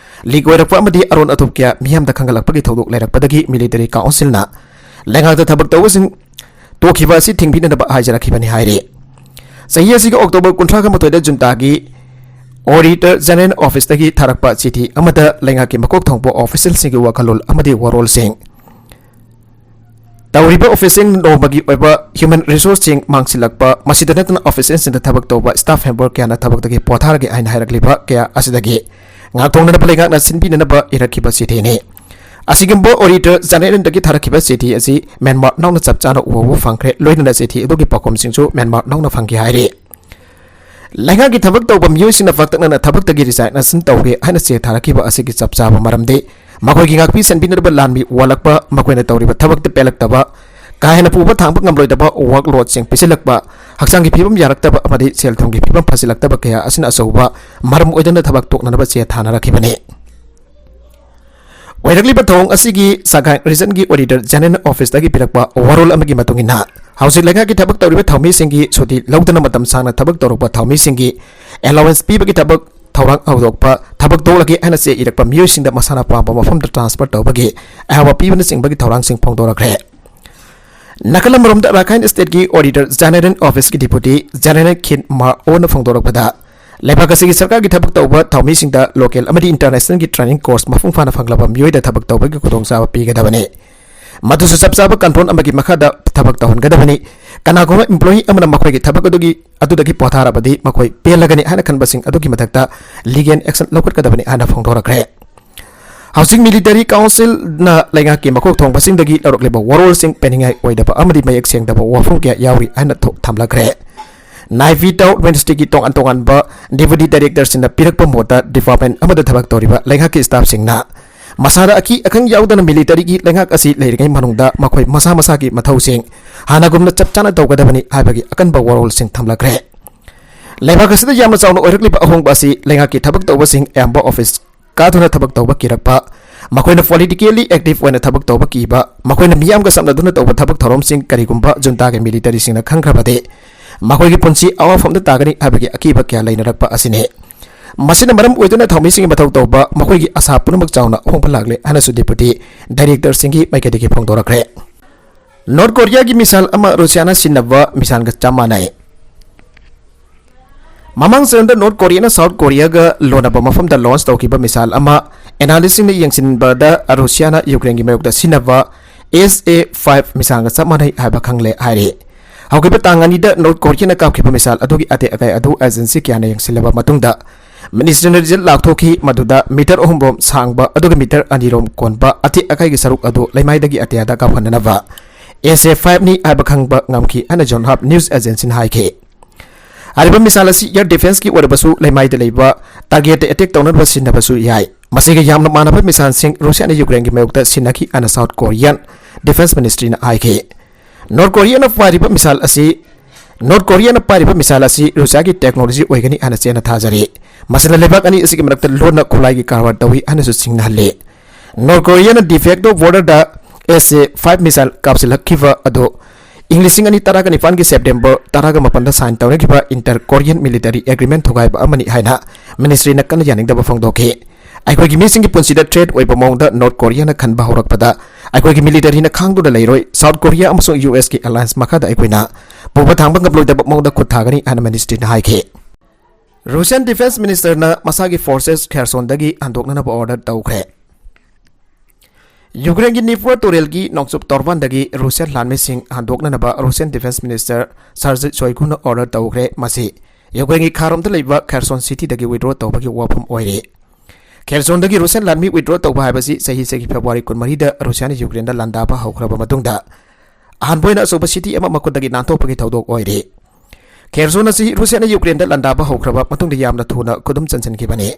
leak ꯑꯣꯏꯔꯛꯄ ꯑꯃꯗꯤ ꯑꯔꯣꯟ ꯑꯊꯨꯞ ꯀꯌꯥ ꯃꯤꯌꯥꯝꯗ ꯈꯪꯍꯜꯂꯛꯄꯒꯤ ꯊꯧꯗꯣꯛ ꯂꯩꯔꯛꯄꯗꯒꯤ military council ꯅ ꯂꯩꯉꯥꯛꯇ ꯊꯕꯛ ꯇꯧꯕꯁꯤꯡ ꯇꯣꯛꯈꯤꯕ ꯑꯁꯤ ꯊꯤꯡꯕꯤꯅꯅꯕ ꯍꯥꯏꯖꯔꯛꯈꯤꯕꯅꯤ ꯍꯥꯏꯔꯤ꯫ ꯆꯍꯤ ꯑꯁꯤꯒꯤ October ꯀꯨꯟꯊ꯭ꯔꯥꯒ ꯃꯥꯊꯣꯏꯗ ꯖꯨꯟꯇꯥꯒꯤ Auditor General Office ꯇꯒꯤ ꯊꯥꯔꯛꯄ ꯆꯤꯊꯤ ꯑꯃꯗ ꯂꯩꯉꯥꯛꯀꯤ ꯃꯀꯣꯛ ꯊꯣꯡꯕ official ꯁꯤꯡꯒꯤ ꯋꯥꯈꯜꯂꯣꯟ ꯑꯃꯗꯤ ꯋꯥꯔꯣꯜꯁꯤꯡ꯫ ꯇꯧꯔꯤꯕ office ꯁꯤꯡ ꯅꯣꯡꯃꯒꯤ ꯑꯣꯏꯕ human resource ꯁꯤꯡ ꯃꯥꯡꯁꯤꯜꯂꯛꯄ, ꯃꯁꯤꯗ ꯅꯠꯇꯅ office ꯁꯤꯡꯗ ꯊꯕꯛ ꯇꯧꯕ staff member ꯀꯌꯥꯅ ꯊꯕꯛꯇꯒꯤ ꯄꯣꯊꯥꯔꯒꯦ ꯍꯥꯏꯅ ꯍꯥꯏꯔꯛꯂꯤꯕ ꯀꯌꯥ ꯑꯁꯤꯗꯒꯤ ꯉꯥꯛꯊꯣꯛꯅꯅꯕ ꯂꯩꯉꯥꯛꯅ ꯁꯤꯟꯕꯤꯅꯅꯕ ꯏꯔꯛꯈꯤꯕ ꯆꯤꯊꯤꯅꯤ꯫ ꯑꯁꯤꯒꯨꯝꯕ Auditor General ꯗꯒꯤ ꯊꯥꯔꯛꯈꯤꯕ ꯆꯤꯊꯤ ꯑꯁꯤ ꯃꯦꯟꯃꯥꯔꯛ ꯅꯧꯅ ꯆꯞ ꯆꯥꯅ ꯎꯕ ꯐꯪꯈ꯭ꯔꯦ, ꯂꯣꯏꯅꯅ ꯆꯤꯊꯤ ꯑꯗꯨꯒꯤ ꯄꯥꯎꯈꯨꯝꯁꯤꯡꯁꯨ ꯃꯦꯟꯃꯥꯔꯛ ꯅꯧꯅ ꯐꯪꯈꯤ ꯍꯥꯏꯔꯤ꯫ ꯂꯩꯉꯥꯛꯀꯤ ꯊꯕꯛ ꯇꯧꯕ ꯃꯤꯑꯣꯏꯁꯤꯡꯅ ꯄꯥꯛꯇꯛꯅꯅ ꯊꯕꯛꯇꯒꯤ resignation ꯇꯧꯒꯦ ꯍꯥꯏꯅ ꯆꯦ ꯊꯥꯔꯛꯈꯤꯕ ꯑꯁꯤꯒꯤ ꯆꯞ ꯆꯥꯕ ꯃꯔꯝꯗꯤ ꯃꯈꯣꯏꯒꯤ ꯉꯥꯛꯄꯤ ꯁꯦꯟꯕꯤꯅꯕ ꯂꯥꯟꯃꯤ ꯋꯥꯠꯂꯛꯄ, ꯃꯈꯣꯏꯅ ꯇꯧꯔꯤꯕ ꯊꯕꯛꯇ ꯄꯦꯜꯂꯛꯇꯕ, ꯀꯥ ꯍꯦꯟꯅ ꯄꯨꯕ ꯊꯥꯡꯕ ꯉꯝꯂꯣꯏꯗꯕ workload ꯁꯤꯡ ꯄꯤꯁꯤꯜꯂꯛꯄ, ꯍꯛꯆꯥꯡꯒꯤ ꯐꯤꯕꯝ ꯌꯥꯔꯛꯇꯕ ꯑꯃꯗꯤ ꯁꯦꯜ ꯊꯨꯝꯒꯤ ꯐꯤꯕꯝ ꯐꯁꯤꯜꯂꯛꯇꯕ ꯀꯌꯥ ꯑꯁꯤꯅ ꯑꯆꯧꯕ ꯃꯔꯝ ꯑꯣꯏꯗꯨꯅ ꯊꯕꯛ ꯇꯣꯛꯅꯅꯕ ꯆꯦ ꯊꯥꯅꯔꯛꯈꯤꯕꯅꯤ꯫ ꯑꯣꯏꯔꯛꯂꯤꯕ ꯊꯧꯑꯣꯡ ꯑꯁꯤꯒꯤ Sagaing Region ꯒꯤ Auditor General Office ꯇꯒꯤ ꯄꯤꯔꯛꯄ ꯋꯥꯔꯣꯜ ꯑꯃꯒꯤ ꯃꯇꯨꯡ ꯏꯟꯅ, ꯍꯧꯖꯤꯛ ꯂꯩꯉꯥꯛꯀꯤ ꯊꯕꯛ ꯇꯧꯔꯤꯕ ꯊꯧꯃꯤꯁꯤꯡꯒꯤ ꯁꯨꯇꯤ ꯂꯧꯗꯨꯅ ꯃꯇꯝ ꯁꯥꯡꯅ ꯊꯕꯛ ꯇꯧꯔꯛꯄ ꯊꯧꯃꯤꯁꯤꯡꯒꯤ allowance ꯄꯤꯕꯒꯤ ꯊꯕꯛ ꯊꯧꯔꯥꯡ ꯍꯧꯗꯣꯛꯄ, ꯊꯕꯛ ꯇꯣꯛꯂꯒꯦ ꯍꯥꯏꯅ ꯆꯦ ꯏꯔꯛꯄ ꯃꯤꯑꯣꯏꯁꯤꯡꯗ ꯃꯁꯥꯅ ꯄꯥꯝꯕ ꯃꯐꯝꯗ transfer ꯇꯧꯕꯒꯤ ꯑꯌꯥꯕ ꯄꯤꯕꯅꯆꯤꯡꯕꯒꯤ ꯊꯧꯔꯥꯡꯁꯤꯡ ꯐꯣꯡꯗꯣꯔꯛꯈ꯭ꯔꯦ꯫ ꯅꯥꯀꯜ ꯑꯃꯔꯣꯝꯗ Rakhine State ꯀꯤ Auditor General Office ꯀꯤ Deputy General Khin Mar O ꯅ ꯐꯣꯡꯗꯣꯔꯛꯄꯗ, ꯂꯩꯕꯥꯛ ꯑꯁꯤꯒꯤ ꯁꯔꯀꯥꯔꯒꯤ ꯊꯕꯛ ꯇꯧꯕ ꯊꯧꯃꯤꯁꯤꯡꯗ local ꯑꯃꯗꯤ international ꯒꯤ training course ꯃꯄꯨꯡ ꯐꯥꯅ ꯐꯪꯂꯕ ꯃꯤꯑꯣꯏꯗ ꯊꯕꯛ ꯇꯧꯕꯒꯤ ꯈꯨꯗꯣꯡꯆꯥꯕ ꯄꯤꯒꯗꯕꯅꯤ꯫ ꯃꯗꯨꯁꯨ ꯆꯞ ꯆꯥꯕ control ꯑꯃꯒꯤ ꯃꯈꯥꯗ ꯊꯕꯛ ꯇꯧꯍꯟꯒꯗꯕꯅꯤ꯫ ꯀꯅꯥꯒꯨꯝꯕ employee ꯑꯃꯅ ꯃꯈꯣꯏꯒꯤ ꯊꯕꯛ ꯑꯗꯨꯒꯤ, ꯑꯗꯨꯗꯒꯤ ꯄꯣꯊꯥꯔꯕꯗꯤ ꯃꯈꯣꯏ ꯄꯦꯜꯂꯒꯅꯤ ꯍꯥꯏꯅ ꯈꯟꯕꯁꯤꯡ ꯑꯗꯨꯒꯤ ꯃꯊꯛꯇ legal action ꯂꯧꯈꯠꯀꯗꯕꯅꯤ ꯍꯥꯏꯅ ꯐꯣꯡꯗꯣꯔꯛꯈ꯭ꯔꯦ꯫ ꯍꯧꯖꯤꯛ Military Council ꯅ ꯂꯩꯉꯥꯛꯀꯤ ꯃꯀꯣꯛ ꯊꯣꯡꯕꯁꯤꯡꯗꯒꯤ ꯂꯧꯔꯛꯂꯤꯕ ꯋꯥꯔꯣꯜꯁꯤꯡ ꯄꯦꯟꯅꯤꯡꯉꯥꯏ ꯑꯣꯏꯗꯕ ꯑꯃꯗꯤ ꯃꯌꯦꯛ ꯁꯦꯡꯗꯕ ꯋꯥꯐꯝ ꯀꯌꯥ ꯌꯥꯎꯔꯤ ꯍꯥꯏꯅ ꯊꯣ-, ꯊꯝꯂꯛꯈ꯭ꯔꯦ꯫ Naypyidaw University ꯒꯤ ꯇꯣꯉꯥꯟ ꯇꯣꯉꯥꯟꯕ Deputy Director ꯁꯤꯡꯅ ꯄꯤꯔꯛꯄ ꯃꯣꯠꯇ department ꯑꯃꯗ ꯊꯕꯛ ꯇꯧꯔꯤꯕ ꯂꯩꯉꯥꯛꯀꯤ staff ꯁꯤꯡꯅ ꯃꯁꯥꯗ ꯑꯀꯤ ꯑꯈꯪ ꯌꯥꯎꯗꯅ military ꯒꯤ ꯂꯩꯉꯥꯛ ꯑꯁꯤ ꯂꯩꯔꯤꯉꯩ ꯃꯅꯨꯡꯗ ꯃꯈꯣꯏ ꯃꯁꯥ ꯃꯁꯥꯒꯤ ꯃꯊꯧꯁꯤꯡ ꯍꯥꯟꯅꯒꯨꯝꯅ ꯆꯞ ꯆꯥꯅ ꯇꯧꯒꯗꯕꯅꯤ ꯍꯥꯏꯕꯒꯤ ꯑꯀꯟꯕ ꯋꯥꯔꯣꯜꯁꯤꯡ ꯊꯝꯂꯛꯈ꯭ꯔꯦ꯫ ꯂꯩꯕꯥꯛ ꯑꯁꯤꯗ ꯌꯥꯝꯅ ꯆꯥꯎꯅ ꯑꯣꯏꯔꯛꯂꯤꯕ ꯑꯍꯣꯡꯕ ꯑꯁꯤ ꯂꯩꯉꯥꯛꯀꯤ ꯊꯕꯛ ꯇꯧꯕꯁꯤꯡ ꯑꯌꯥꯝꯕ office ꯀꯥꯗꯨꯅ ꯊꯕꯛ ꯇꯧꯕ ꯀꯤꯔꯛꯄ, ꯃꯈꯣꯏꯅ politically active ꯑꯣꯏꯅ ꯊꯕꯛ ꯇꯧꯕ ꯀꯤꯕ, ꯃꯈꯣꯏꯅ ꯃꯤꯌꯥꯝꯒ ꯁꯝꯅꯗꯨꯅ ꯇꯧꯕ ꯊꯕꯛ ꯊꯧꯔꯝꯁꯤꯡ ꯀꯔꯤꯒꯨꯝꯕ junta ꯒꯤ military ꯁꯤꯡꯅ ꯈꯪꯈ꯭ꯔꯕꯗꯤ ꯃꯈꯣꯏꯒꯤ ꯄꯨꯟꯁꯤ ꯑꯋꯥꯐꯝꯗ ꯇꯥꯒꯅꯤ ꯍꯥꯏꯕꯒꯤ ꯑꯀꯤꯕ ꯀꯌꯥ ꯂꯩꯅꯔꯛꯄ ꯑꯁꯤꯅꯤ꯫ ꯃꯁꯤꯅ ꯃꯔꯝ ꯑꯣꯏꯗꯨꯅ ꯊꯧꯃꯤꯁꯤꯡꯒꯤ ꯃꯊꯧ ꯇꯧꯕ ꯃꯈꯣꯏꯒꯤ ꯑꯁꯥ ꯄꯨꯝꯅꯃꯛ ꯆꯥꯎꯅ ꯑꯍꯣꯡꯕ ꯂꯥꯛꯂꯦ ꯍꯥꯏꯅꯁꯨ Deputy Director ꯁꯤꯡꯒꯤ ꯃꯥꯏꯀꯩꯗꯒꯤ ꯐꯣꯡꯗꯣꯔꯛꯈ꯭ꯔꯦ꯫ North Korea ꯒꯤ missile ꯑꯃ Russia ꯅ ꯁꯤꯖꯤꯟꯅꯕ missile ꯒ ꯆꯞ ꯃꯥꯟꯅꯩ꯫ ꯃꯃꯥꯡ ꯆꯌꯣꯜꯗ ꯅꯣꯔꯠ ꯀꯣꯔꯤꯌꯥꯅ ꯁꯥꯎꯠ ꯀꯣꯔꯤꯌꯥꯒ ꯂꯣꯟꯅꯕ ꯃꯐꯝꯗ ꯂꯣꯟꯆ ꯇꯧꯈꯤꯕ ꯃꯤꯁꯥꯏꯜ ꯑꯃ ꯑꯦꯅꯥꯂꯤꯁꯁꯤꯡꯅ ꯌꯦꯡꯁꯤꯟꯕꯗ ꯔꯨꯁꯤꯌꯥꯅ ꯌꯨꯀ꯭ꯔꯦꯟꯒꯤ ꯃꯥꯌꯣꯛꯇ ꯁꯤꯖꯤꯟꯅꯕ ꯑꯦꯁ ꯑꯦ ꯐꯥꯏꯚ ꯃꯤꯁꯥꯏꯜꯒ ꯆꯞ ꯃꯥꯟꯅꯩ ꯍꯥꯏꯕ ꯈꯪꯂꯦ ꯍꯥꯏꯔꯤ꯫ ꯍꯧꯈꯤꯕ ꯇꯥꯡ ꯑꯅꯤꯗ ꯅꯣꯔꯠ ꯀꯣꯔꯤꯌꯥꯅ ꯀꯥꯞꯈꯤꯕ ꯃꯤꯁꯥꯏꯜ ꯑꯗꯨꯒꯤ ꯑꯇꯦꯛ ꯑꯀꯥꯏ ꯑꯗꯨ ꯑꯦꯖꯦꯟꯁꯤ ꯀꯌꯥꯅ ꯌꯦꯡꯁꯤꯜꯂꯕ ꯃꯇꯨꯡꯗ ꯃꯤꯅꯤꯁꯇ꯭ꯔꯤꯅ ꯔꯤꯖꯜ ꯂꯥꯎꯊꯣꯛꯈꯤ, ꯃꯗꯨꯗ ꯃꯤꯇꯔ ꯑꯍꯨꯝ ꯔꯣꯝ ꯁꯥꯡꯕ ꯑꯗꯨꯒ ꯃꯤꯇꯔ ꯑꯅꯤ ꯔꯣꯝ ꯀꯣꯟꯕ ꯑꯇꯦꯛ ꯑꯀꯥꯏꯒꯤ ꯁꯔꯨꯛ ꯑꯗꯨ ꯂꯩꯃꯥꯏꯗꯒꯤ ꯑꯇꯤꯌꯥꯗ ꯀꯥꯞꯍꯟꯅꯅꯕ ꯑꯦꯁ ꯑꯦ ꯐꯥꯏꯚꯅꯤ ꯍꯥꯏꯕ ꯈꯪꯕ ꯉꯝꯈꯤ ꯍꯥꯏꯅ ꯖꯣꯟꯍꯥꯞ ꯅ꯭ꯌꯨꯁ ꯑꯦꯖꯦꯟꯁꯤꯅ ꯍꯥꯏꯈꯤ꯫ ꯍꯥꯏꯔꯤꯕ ꯃꯤꯁꯥꯏꯜ ꯑꯁꯤ ꯑꯦꯌꯔ ꯗꯤꯐꯦꯟꯁꯀꯤ ꯑꯣꯏꯔꯕꯁꯨ ꯂꯩꯃꯥꯏꯗ ꯂꯩꯕ ꯇꯥꯔꯒꯦꯠꯇ ꯑꯦꯇꯦꯛ ꯇꯧꯅꯕ ꯁꯤꯖꯤꯟꯅꯕꯁꯨ ꯌꯥꯏ꯫ ꯃꯁꯤꯒ ꯌꯥꯝꯅ ꯃꯥꯟꯅꯕ ꯃꯤꯁꯥꯏꯜꯁꯤꯡ ꯔꯨꯁꯤꯌꯥꯅ ꯌꯨꯀ꯭ꯔꯦꯟꯒꯤ ꯃꯥꯌꯣꯛꯇ ꯁꯤꯖꯤꯟꯅꯈꯤ ꯍꯥꯏꯅ ꯁꯥꯎꯠ ꯀꯣꯔꯤꯌꯥꯟ ꯗꯤꯐꯦꯟꯁ ꯃꯤꯅꯤꯁꯇ꯭ꯔꯤꯅ ꯍꯥꯏꯈꯤ꯫ ꯅꯣꯔꯠ ꯀꯣꯔꯤꯌꯥꯅ ꯄꯥꯏꯔꯤꯕ ꯃꯤꯁꯥꯏꯜ ꯑꯁꯤ ꯅꯣꯔꯠ ꯀꯣꯔꯤꯌꯥꯅ ꯄꯥꯏꯔꯤꯕ ꯃꯤꯁꯥꯏꯜ ꯑꯁꯤ ꯔꯨꯁꯤꯌꯥꯒꯤ ꯇꯦꯛꯅꯣꯂꯣꯖꯤ ꯑꯣꯏꯒꯅꯤ ꯍꯥꯏꯅ ꯆꯦꯠꯅ ꯊꯥꯖꯔꯤ꯫ ꯃꯁꯤꯅ ꯂꯩꯕꯥꯛ ꯑꯅꯤ ꯑꯁꯤꯒꯤ ꯃꯔꯛꯇ ꯂꯣꯟꯅ ꯈꯨꯠꯂꯥꯏꯒꯤ ꯀꯔꯕꯥꯔ ꯇꯧꯏ ꯍꯥꯏꯅꯁꯨ ꯆꯤꯡꯅꯍꯜꯂꯤ꯫ ꯅꯣꯔꯠ ꯀꯣꯔꯤꯌꯥꯅ ꯗꯤꯐꯦꯛꯇꯣ ꯕꯣꯔꯗꯔꯗ ꯑꯦꯁ ꯑꯦ ꯐꯥꯏꯚ ꯃꯤꯁꯥꯏꯜ ꯀꯥꯞꯁꯤꯜꯂꯛꯈꯤꯕ ꯑꯗꯨ ꯏꯪ ꯂꯤꯁꯤꯡ ꯑꯅꯤ ꯇꯔꯥꯒ ꯅꯤꯄꯥꯟꯒꯤ ꯁꯦꯞꯇꯦꯝꯕꯔ ꯇꯔꯥꯒ ꯃꯥꯄꯟꯗ ꯁꯥꯏꯟ ꯇꯧꯅꯈꯤꯕ ꯏꯟꯇꯔ ꯀꯣꯔꯤꯌꯟ ꯃꯤꯂꯤꯇꯔꯤ ꯑꯦꯒ꯭ꯔꯤꯃꯦꯟ ꯊꯨꯒꯥꯏꯕ ꯑꯃꯅꯤ ꯍꯥꯏꯅ ꯃꯤꯅꯤꯁꯇ꯭ꯔꯤꯅ ꯀꯟꯅ ꯌꯥꯅꯤꯡꯗꯕ ꯐꯣꯡꯗꯣꯛꯈꯤ꯫ ꯑꯩꯈꯣꯏꯒꯤ ꯃꯤꯁꯤꯡꯒꯤ ꯄꯨꯟꯁꯤꯗ ꯊ꯭ꯔꯦꯠ ꯑꯣꯏꯕ ꯃꯑꯣꯡꯗ ꯅꯣꯔꯠ ꯀꯣꯔꯤꯌꯥꯅ ꯈꯟꯕ ꯍꯧꯔꯛꯄꯗ ꯑꯩꯈꯣꯏꯒꯤ ꯃꯤꯂꯤꯇꯔꯤꯅ ꯈꯥꯡꯗꯨꯅ ꯂꯩꯔꯣꯏ꯫ ꯁꯥꯎꯠ ꯀꯣꯔꯤꯌꯥ ꯑꯃꯁꯨꯡ ꯌꯨ ꯑꯦꯁꯀꯤ ꯑꯦꯂꯥꯌꯟꯁ ꯃꯈꯥꯗ ꯑꯩꯈꯣꯏꯅ ꯄꯨꯕ ꯊꯥꯡꯕ ꯉꯝꯂꯣꯏꯗꯕ ꯃꯑꯣꯡꯗ ꯈꯨꯠ ꯊꯥꯒꯅꯤ ꯍꯥꯏꯅ ꯃꯤꯅꯤꯁꯇ꯭ꯔꯤꯅ ꯍꯥꯏꯈꯤ꯫ ꯔꯨꯁꯤꯌꯥꯟ ꯗꯤꯐꯦꯟꯁ ꯃꯤꯅꯤꯁꯇꯔꯅ ꯃꯁꯥꯒꯤ ꯐꯣꯔꯁꯦꯁ ꯈꯦꯔꯁꯣꯟꯗꯒꯤ ꯍꯟꯗꯣꯛꯅꯅꯕ ꯑꯣꯔꯗꯔ ꯇꯧꯈ꯭ꯔꯦ꯫ ꯌꯨꯀ꯭ꯔꯦꯟꯒꯤ ꯅꯤꯄ꯭ꯔꯣ ꯇꯨꯔꯦꯜꯒꯤ ꯅꯣꯡꯆꯨꯞ ꯇꯣꯔꯕꯥꯟꯗꯒꯤ ꯔꯨꯁꯤꯌꯥꯟ ꯂꯥꯟꯃꯤꯁꯤꯡ ꯍꯟꯗꯣꯛꯅꯅꯕ ꯔꯨꯁꯤꯌꯟ ꯗꯤꯐꯦꯟꯁ ꯃꯤꯅꯤꯁꯇꯔ ꯁꯥꯔꯖꯤ ꯁꯣꯏꯒꯨꯅ ꯑꯣꯔꯗꯔ ꯇꯧꯈ꯭ꯔꯦ꯫ ꯃꯁꯤ ꯌꯨꯀ꯭ꯔꯦꯟꯒꯤ ꯈꯥꯔꯣꯝꯗ ꯂꯩꯕ ꯈꯦꯔꯁꯣꯟ ꯁꯤꯇꯤꯗꯒꯤ ꯋꯤꯗ꯭ꯔꯣ ꯇꯧꯕꯒꯤ ꯋꯥꯐꯝ ꯑꯣꯏꯔꯦ꯫ ꯈꯦꯔꯁꯣꯟꯗꯒꯤ ꯔꯨꯁꯤꯌꯟ ꯂꯥꯟꯃꯤ ꯋꯤꯗ꯭ꯔꯣ ꯇꯧꯕ ꯍꯥꯏꯕꯁꯤ ꯆꯍꯤ ꯆꯍꯤꯒꯤ ꯐꯦꯕ꯭ꯔꯨꯋꯥꯔꯤ ꯀꯨꯟꯃꯔꯤꯗ ꯔꯨꯁꯤꯌꯥꯅ ꯌꯨꯀ꯭ꯔꯦꯟꯗ ꯂꯥꯟꯗꯥꯕ ꯍꯧꯈ꯭ꯔꯕ ꯃꯇꯨꯡꯗ ꯑꯍꯥꯟꯕ ꯑꯣꯏꯅ ꯑꯆꯧꯕ ꯁꯤꯇꯤ ꯑꯃ ꯃꯈꯨꯠꯇꯒꯤ ꯅꯥꯟꯊꯣꯛꯄꯒꯤ ꯊꯧꯗꯣꯛ ꯑꯣꯏꯔꯤ꯫ ꯈꯦꯔꯁꯣꯟ ꯑꯁꯤ ꯔꯨꯁꯤꯌꯥꯅ ꯌꯨꯀ꯭ꯔꯦꯟꯗ ꯂꯥꯟꯗꯥꯕ ꯍꯧꯈ꯭ꯔꯕ ꯃꯇꯨꯡꯗ ꯌꯥꯝꯅ ꯊꯨꯅ ꯈꯨꯗꯨꯝ ꯆꯟꯁꯤꯟꯈꯤꯕꯅꯤ꯫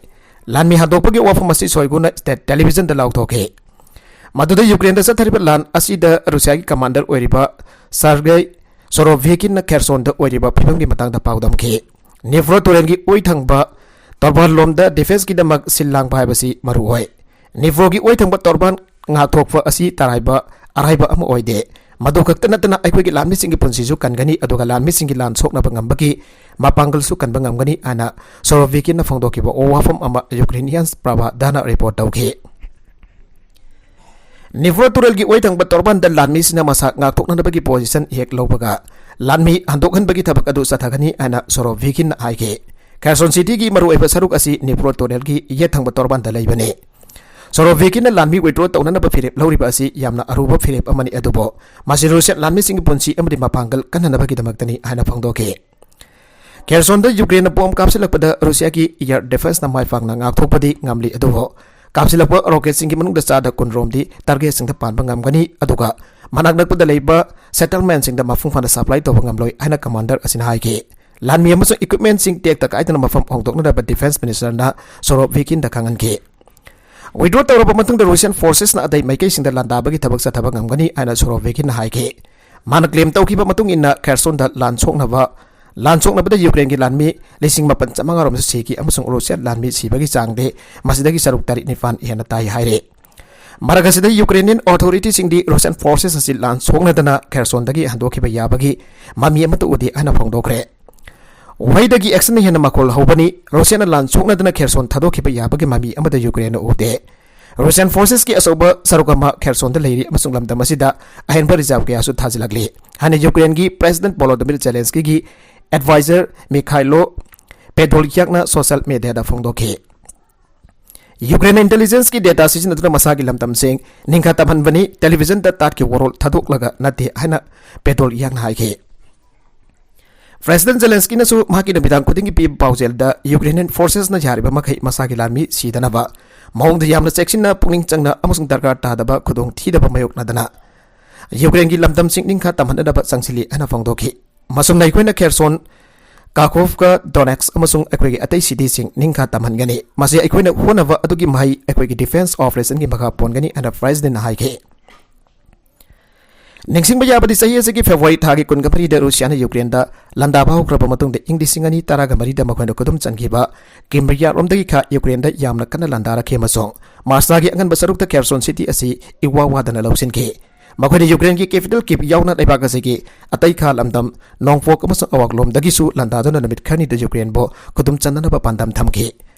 ꯂꯥꯟꯃꯤ ꯍꯟꯗꯣꯛꯄꯒꯤ ꯋꯥꯐꯝ ꯑꯁꯤ ꯁꯣꯏꯒꯨꯅ ꯁ꯭ꯇꯦꯠ ꯇꯦꯂꯤꯚꯤꯖꯟꯗ ꯂꯥꯎꯊꯣꯛꯈꯤ꯫ ꯃꯗꯨꯗ ꯌꯨꯀ꯭ꯔꯦꯟꯗ ꯆꯠꯊꯔꯤꯕ ꯂꯥꯟ ꯑꯁꯤꯗ ꯔꯨꯁꯤꯌꯥꯒꯤ ꯀꯃꯥꯟꯗꯔ ꯑꯣꯏꯔꯤꯕ ꯁꯥꯔꯒꯦ ꯁꯣꯔꯣꯚꯤꯀꯤꯟꯅ ꯈꯦꯔꯁꯣꯟꯗ ꯑꯣꯏꯔꯤꯕ ꯐꯤꯕꯝꯒꯤ ꯃꯇꯥꯡꯗ ꯄꯥꯎꯗꯝꯈꯤ꯫ ꯅꯤꯄ꯭ꯔꯣ ꯇꯨꯔꯦꯜꯒꯤ ꯑꯣꯏ ꯊꯪꯕ ꯇꯣꯔꯕꯥꯟꯂꯣꯝꯗ ꯗꯤꯐꯦꯟꯁꯀꯤꯗꯃꯛ ꯁꯤꯜ ꯂꯥꯡꯕ ꯍꯥꯏꯕꯁꯤ ꯃꯔꯨ ꯑꯣꯏ꯫ ꯅꯤꯄ꯭ꯔꯣꯒꯤ ꯑꯣꯏ ꯊꯪꯕ ꯇꯣꯔꯕꯥꯟ ꯉꯥꯛꯊꯣꯛꯄ ꯑꯁꯤ ꯇꯔꯥꯏꯕ ꯑꯔꯥꯏꯕ ꯑꯃ ꯑꯣꯏꯗꯦ꯫ ꯃꯗꯨ ꯈꯛꯇ ꯅꯠꯇꯅ ꯑꯩꯈꯣꯏꯒꯤ ꯂꯥꯟꯃꯤꯁꯤꯡꯒꯤ ꯄꯨꯟꯁꯤꯁꯨ ꯀꯟꯒꯅꯤ, ꯑꯗꯨꯒ ꯂꯥꯟꯃꯤꯁꯤꯡꯒꯤ ꯂꯥꯟ ꯁꯣꯛꯅꯕ ꯉꯝꯕꯒꯤ ꯃꯄꯥꯡꯒꯜꯁꯨ ꯀꯟꯕ ꯉꯝꯒꯅꯤ ꯍꯥꯏꯅ ꯁꯣꯔꯣꯚꯤꯀꯤꯟꯅ ꯐꯣꯡꯗꯣꯛꯈꯤꯕ ꯋꯥꯐꯝ ꯑꯃ ꯌꯨꯀ꯭ꯔꯦꯅꯤꯌꯟꯁ ꯄ꯭ꯔꯚꯥꯗꯥꯅ ꯔꯤꯄꯣꯔꯠ ꯇꯧꯈꯤ꯫ ꯅꯤꯄ꯭ꯔꯣ ꯇꯨꯔꯦꯜꯒꯤ ꯑꯣꯏ ꯊꯪꯕ ꯇꯣꯔꯕꯥꯟꯗ ꯂꯥꯟꯃꯤꯁꯤꯡꯅ ꯃꯁꯥ ꯉꯥꯛꯊꯣꯛꯅꯅꯕꯒꯤ ꯄꯣꯖꯤꯁꯟ ꯍꯦꯛ ꯂꯧꯕꯒ ꯂꯥꯟꯃꯤ ꯍꯟꯗꯣꯛꯍꯟꯕꯒꯤ ꯊꯕꯛ ꯑꯗꯨ ꯆꯠꯊꯒꯅꯤ ꯍꯥꯏꯅ ꯁꯣꯔꯣꯚꯤꯀꯤꯟꯅ ꯍꯥꯏꯈꯤ꯫ ꯈꯦꯔꯁꯣꯟ ꯁꯤꯇꯤꯒꯤ ꯃꯔꯨꯑꯣꯏꯕ ꯁꯔꯨꯛ ꯑꯁꯤ ꯅꯤꯄ꯭ꯔꯣ ꯇꯨꯔꯦꯜꯒꯤ ꯌꯦꯠ ꯊꯪꯕ ꯇꯣꯔꯕꯥꯟꯗ ꯂꯩꯕꯅꯤ꯫ ꯁꯣꯔꯣꯚꯤꯀꯤꯟꯅ ꯂꯥꯟꯃꯤ withdraw ꯇꯧꯅꯅꯕ ꯐꯤꯔꯦꯞ ꯂꯧꯔꯤꯕ ꯑꯁꯤ ꯌꯥꯝꯅ ꯑꯔꯨꯕ ꯐꯤꯔꯦꯞ ꯑꯃꯅꯤ, ꯑꯗꯨꯕꯨ ꯃꯁꯤ ꯔꯨꯁꯤꯌꯥꯟ ꯂꯥꯟꯃꯤꯁꯤꯡꯒꯤ ꯄꯨꯟꯁꯤ ꯑꯃꯗꯤ ꯃꯄꯥꯡꯒꯜ ꯀꯟꯅꯅꯕꯒꯤꯗꯃꯛꯇꯅꯤ ꯍꯥꯏꯅ ꯐꯣꯡꯗꯣꯛꯈꯤ꯫ ꯈꯦꯔꯁꯣꯟꯗ ꯌꯨꯀ꯭ꯔꯦꯟꯅ ꯕꯣꯝ ꯀꯥꯞꯁꯤꯜꯂꯛꯄꯗ ꯔꯨꯁꯤꯌꯥꯒꯤ air defenceꯅ ꯃꯥꯏ ꯄꯥꯛꯅ ꯉꯥꯛꯊꯣꯛꯄꯗꯤ ꯉꯝꯂꯤ, ꯑꯗꯨꯕꯨ ꯀꯥꯞꯁꯤꯜꯂꯛꯄ rocketꯁꯤꯡꯒꯤ ꯃꯅꯨꯡꯗ ꯆꯥꯗ ꯀꯨꯟ ꯔꯣꯝꯗꯤ targetꯁꯤꯡꯗ ꯄꯥꯟꯕ ꯉꯝꯒꯅꯤ, ꯑꯗꯨꯒ ꯃꯅꯥꯛ ꯅꯛꯄꯗ ꯂꯩꯕ settlementꯁꯤꯡꯗ ꯃꯄꯨꯡ ꯐꯥꯅ supply ꯇꯧꯕ ꯉꯝꯂꯣꯏ ꯍꯥꯏꯅ commander ꯑꯁꯤꯅ ꯍꯥꯏꯈꯤ꯫ ꯂꯥꯟꯃꯤ ꯑꯃꯁꯨꯡ equipmentꯁꯤꯡ ꯇꯦꯛꯇ ꯀꯥꯏꯗꯅ ꯃꯐꯝ ꯍꯣꯡꯗꯣꯛꯅꯅꯕ defence ministerꯅ ꯁꯣꯔꯣꯚꯤꯀꯤꯟꯗ ꯈꯪꯍꯟꯈꯤ꯫ Withdraw ꯇꯧꯔꯕ ꯃꯇꯨꯡꯗ Russian forcesꯅ ꯑꯇꯩ ꯃꯥꯏꯀꯩꯁꯤꯡꯗ ꯂꯥꯟꯗꯥꯕꯒꯤ ꯊꯕꯛ ꯆꯠꯊꯕ ꯉꯝꯒꯅꯤ ꯍꯥꯏꯅ ꯁꯣꯔꯣꯚꯤꯀꯤꯟꯅ ꯍꯥꯏꯈꯤ꯫ ꯃꯥꯅ claim ꯇꯧꯈꯤꯕ ꯃꯇꯨꯡ ꯏꯟꯅ ꯈꯦꯔꯁꯣꯟꯗ ꯂꯥꯟ ꯁꯣꯛꯅꯕ, ꯂꯥꯟ ꯁꯣꯛꯅꯕꯗ ꯌꯨꯀ꯭ꯔꯦꯟꯒꯤ ꯂꯥꯟꯃꯤ ꯂꯤꯁꯤꯡ ꯃꯥꯄꯟ ꯆꯥꯃꯉꯥ ꯔꯣꯝꯁꯨ ꯁꯤꯈꯤ ꯑꯃꯁꯨꯡ ꯔꯨꯁꯤꯌꯥꯟ ꯂꯥꯟꯃꯤ ꯁꯤꯕꯒꯤ ꯆꯥꯡꯗꯤ ꯃꯁꯤꯗꯒꯤ ꯁꯔꯨꯛ ꯇꯔꯦꯠ ꯅꯤꯄꯥꯟ ꯍꯦꯟꯅ ꯇꯥꯏ ꯍꯥꯏꯔꯦ꯫ ꯃꯔꯛ ꯑꯁꯤꯗ Ukrainian authorityꯁꯤꯡꯗꯤ Russian forces ꯑꯁꯤ ꯂꯥꯟ ꯁꯣꯛꯅꯗꯅ ꯈꯦꯔꯁꯣꯟꯗꯒꯤ ꯍꯟꯗꯣꯛꯈꯤꯕ ꯌꯥꯕꯒꯤ ꯃꯃꯤ ꯑꯃꯠꯇ ꯎꯗꯦ ꯍꯥꯏꯅ ꯐꯣꯡꯗꯣꯛꯈ꯭ꯔꯦ꯫ ꯋꯥꯍꯩꯗꯒꯤ actionꯅ ꯍꯦꯟꯅ ꯃꯈꯣꯜ ꯍꯧꯕꯅꯤ꯫ ꯔꯨꯁꯤꯌꯥꯅ ꯂꯥꯟ ꯁꯣꯛꯅꯗꯅ ꯈꯦꯔꯁꯣꯟ ꯊꯥꯗꯣꯛꯈꯤꯕ ꯌꯥꯕꯒꯤ ꯃꯃꯤ ꯑꯃꯠꯇ ꯌꯨꯀ꯭ꯔꯦꯟꯅ ꯎꯗꯦ꯫ Russian forcesꯀꯤ ꯑꯆꯧꯕ ꯁꯔꯨꯛ ꯑꯃ ꯈꯦꯔꯁꯣꯟꯗ ꯂꯩꯔꯤ ꯑꯃꯁꯨꯡ ꯂꯝꯗꯝ ꯑꯁꯤꯗ ꯑꯍꯦꯟꯕ reserve ꯀꯌꯥꯁꯨ ꯊꯥꯖꯤꯜꯂꯛꯂꯤ ꯍꯥꯏꯅ ꯌꯨꯀ꯭ꯔꯦꯟꯒꯤ President Volodymyr Zelenskyꯒꯤ adviser Mykhailo Podolyak ꯅ social mediaꯗ ꯐꯣꯡꯗꯣꯛꯈꯤ꯫ ꯌꯨꯀ꯭ꯔꯦꯟꯅ intelligenceꯀꯤ data ꯁꯤꯖꯤꯟꯅꯗꯨꯅ ꯃꯁꯥꯒꯤ ꯂꯝꯗꯝꯁꯤꯡ ꯅꯤꯡꯈꯥ ꯇꯝꯍꯟꯕꯅꯤ, televisionꯗ ꯇꯥꯠꯀꯤ ꯋꯥꯔꯣꯜ ꯊꯥꯗꯣꯛꯂꯒ ꯅꯠꯇꯦ ꯍꯥꯏꯅ ꯄꯦꯗꯣꯜꯌꯥꯛꯅ ꯍꯥꯏꯈꯤ꯫ President Zelenskyꯅꯁꯨ ꯃꯍꯥꯛꯀꯤ ꯅꯨꯃꯤꯗꯥꯡ ꯈꯨꯗꯤꯡꯒꯤ ꯄꯤꯕ ꯄꯥꯎꯖꯦꯜꯗ Ukrainian forcesꯅ ꯌꯥꯔꯤꯕ ꯃꯈꯩ ꯃꯁꯥꯒꯤ ꯂꯥꯟꯃꯤ ꯁꯤꯗꯅꯕ ꯃꯑꯣꯡꯗ ꯌꯥꯝꯅ ꯆꯦꯛꯁꯤꯟꯅ, ꯄꯨꯛꯅꯤꯡ ꯆꯪꯅ ꯑꯃꯁꯨꯡ ꯗꯔꯀꯥꯔ ꯇꯥꯗꯕ ꯈꯨꯗꯣꯡꯊꯤꯗꯕ ꯃꯥꯌꯣꯛꯅꯗꯅ ꯌꯨꯀ꯭ꯔꯦꯟꯒꯤ ꯂꯝꯗꯝꯁꯤꯡ ꯅꯤꯡꯈꯥ ꯇꯝꯍꯟꯅꯅꯕ ꯆꯪꯁꯤꯜꯂꯤ ꯍꯥꯏꯅ ꯐꯣꯡꯗꯣꯛꯈꯤ꯫ ꯃꯁꯨꯝꯅ ꯑꯩꯈꯣꯏꯅ ꯈꯦꯔꯁꯣꯟ, ꯀꯥꯈꯣꯚꯀ, ꯗꯣꯅꯦꯠꯁ ꯑꯃꯁꯨꯡ ꯑꯩꯈꯣꯏꯒꯤ ꯑꯇꯩ cityꯁꯤꯡ ꯅꯤꯡꯈꯥ ꯇꯝꯍꯟꯒꯅꯤ꯫ ꯃꯁꯤ ꯑꯩꯈꯣꯏꯅ ꯍꯣꯠꯅꯕ ꯑꯗꯨꯒꯤ ꯃꯍꯩ ꯑꯩꯈꯣꯏꯒꯤ defence operationꯒꯤ ꯃꯈꯥ ꯄꯣꯟꯒꯅꯤ ꯍꯥꯏꯅ Presidentꯅ ꯍꯥꯏꯈꯤ꯫ ꯅꯤꯡꯁꯤꯡꯕ ꯌꯥꯕꯗꯤ, ꯆꯍꯤ ꯑꯁꯤꯒꯤ February ꯊꯥꯒꯤ ꯀꯨꯟꯒ ꯃꯔꯤꯗ ꯔꯨꯁꯤꯌꯥꯅ ꯌꯨꯀ꯭ꯔꯦꯟꯗ ꯂꯥꯟꯗꯥꯕ ꯍꯧꯈ꯭ꯔꯕ ꯃꯇꯨꯡꯗ ꯏꯪ ꯂꯤꯁꯤꯡ ꯑꯅꯤ ꯇꯔꯥꯒ ꯃꯔꯤꯗ ꯃꯈꯣꯏꯅ ꯈꯨꯗꯨꯝ ꯆꯟꯈꯤꯕ ꯀ꯭ꯔꯤꯃꯤꯌꯥꯔꯣꯝꯗꯒꯤ ꯈꯥ ꯌꯨꯀ꯭ꯔꯦꯟꯗ ꯌꯥꯝꯅ ꯀꯟꯅ ꯂꯥꯟꯗꯥꯔꯛꯈꯤ ꯑꯃꯁꯨꯡ ꯃꯥꯔꯆ ꯊꯥꯒꯤ ꯑꯉꯟꯕ ꯁꯔꯨꯛꯇ ꯈꯦꯔꯁꯣꯟ city ꯑꯁꯤ ꯏꯋꯥ ꯋꯥꯗꯅ ꯂꯧꯁꯤꯟꯈꯤ꯫ ꯃꯈꯣꯏꯅ ꯌꯨꯀ꯭ꯔꯦꯟꯒꯤ capital Kyiv ꯌꯥꯎꯅ ꯂꯩꯕꯥꯛ ꯑꯁꯤꯒꯤ ꯑꯇꯩ ꯈꯥ ꯂꯝꯗꯝ ꯅꯣꯡꯄꯣꯛ ꯑꯃꯁꯨꯡ ꯑꯋꯥꯡꯂꯣꯝꯗꯒꯤꯁꯨ ꯂꯥꯟꯗꯥꯗꯨꯅ ꯅꯨꯃꯤꯠ ꯈꯔꯅꯤꯗ ꯌꯨꯀ꯭ꯔꯦꯟꯕꯨ ꯈꯨꯗꯨꯝ ꯆꯟꯅꯅꯕ ꯄꯥꯟꯗꯝ ꯊꯝꯈꯤ꯫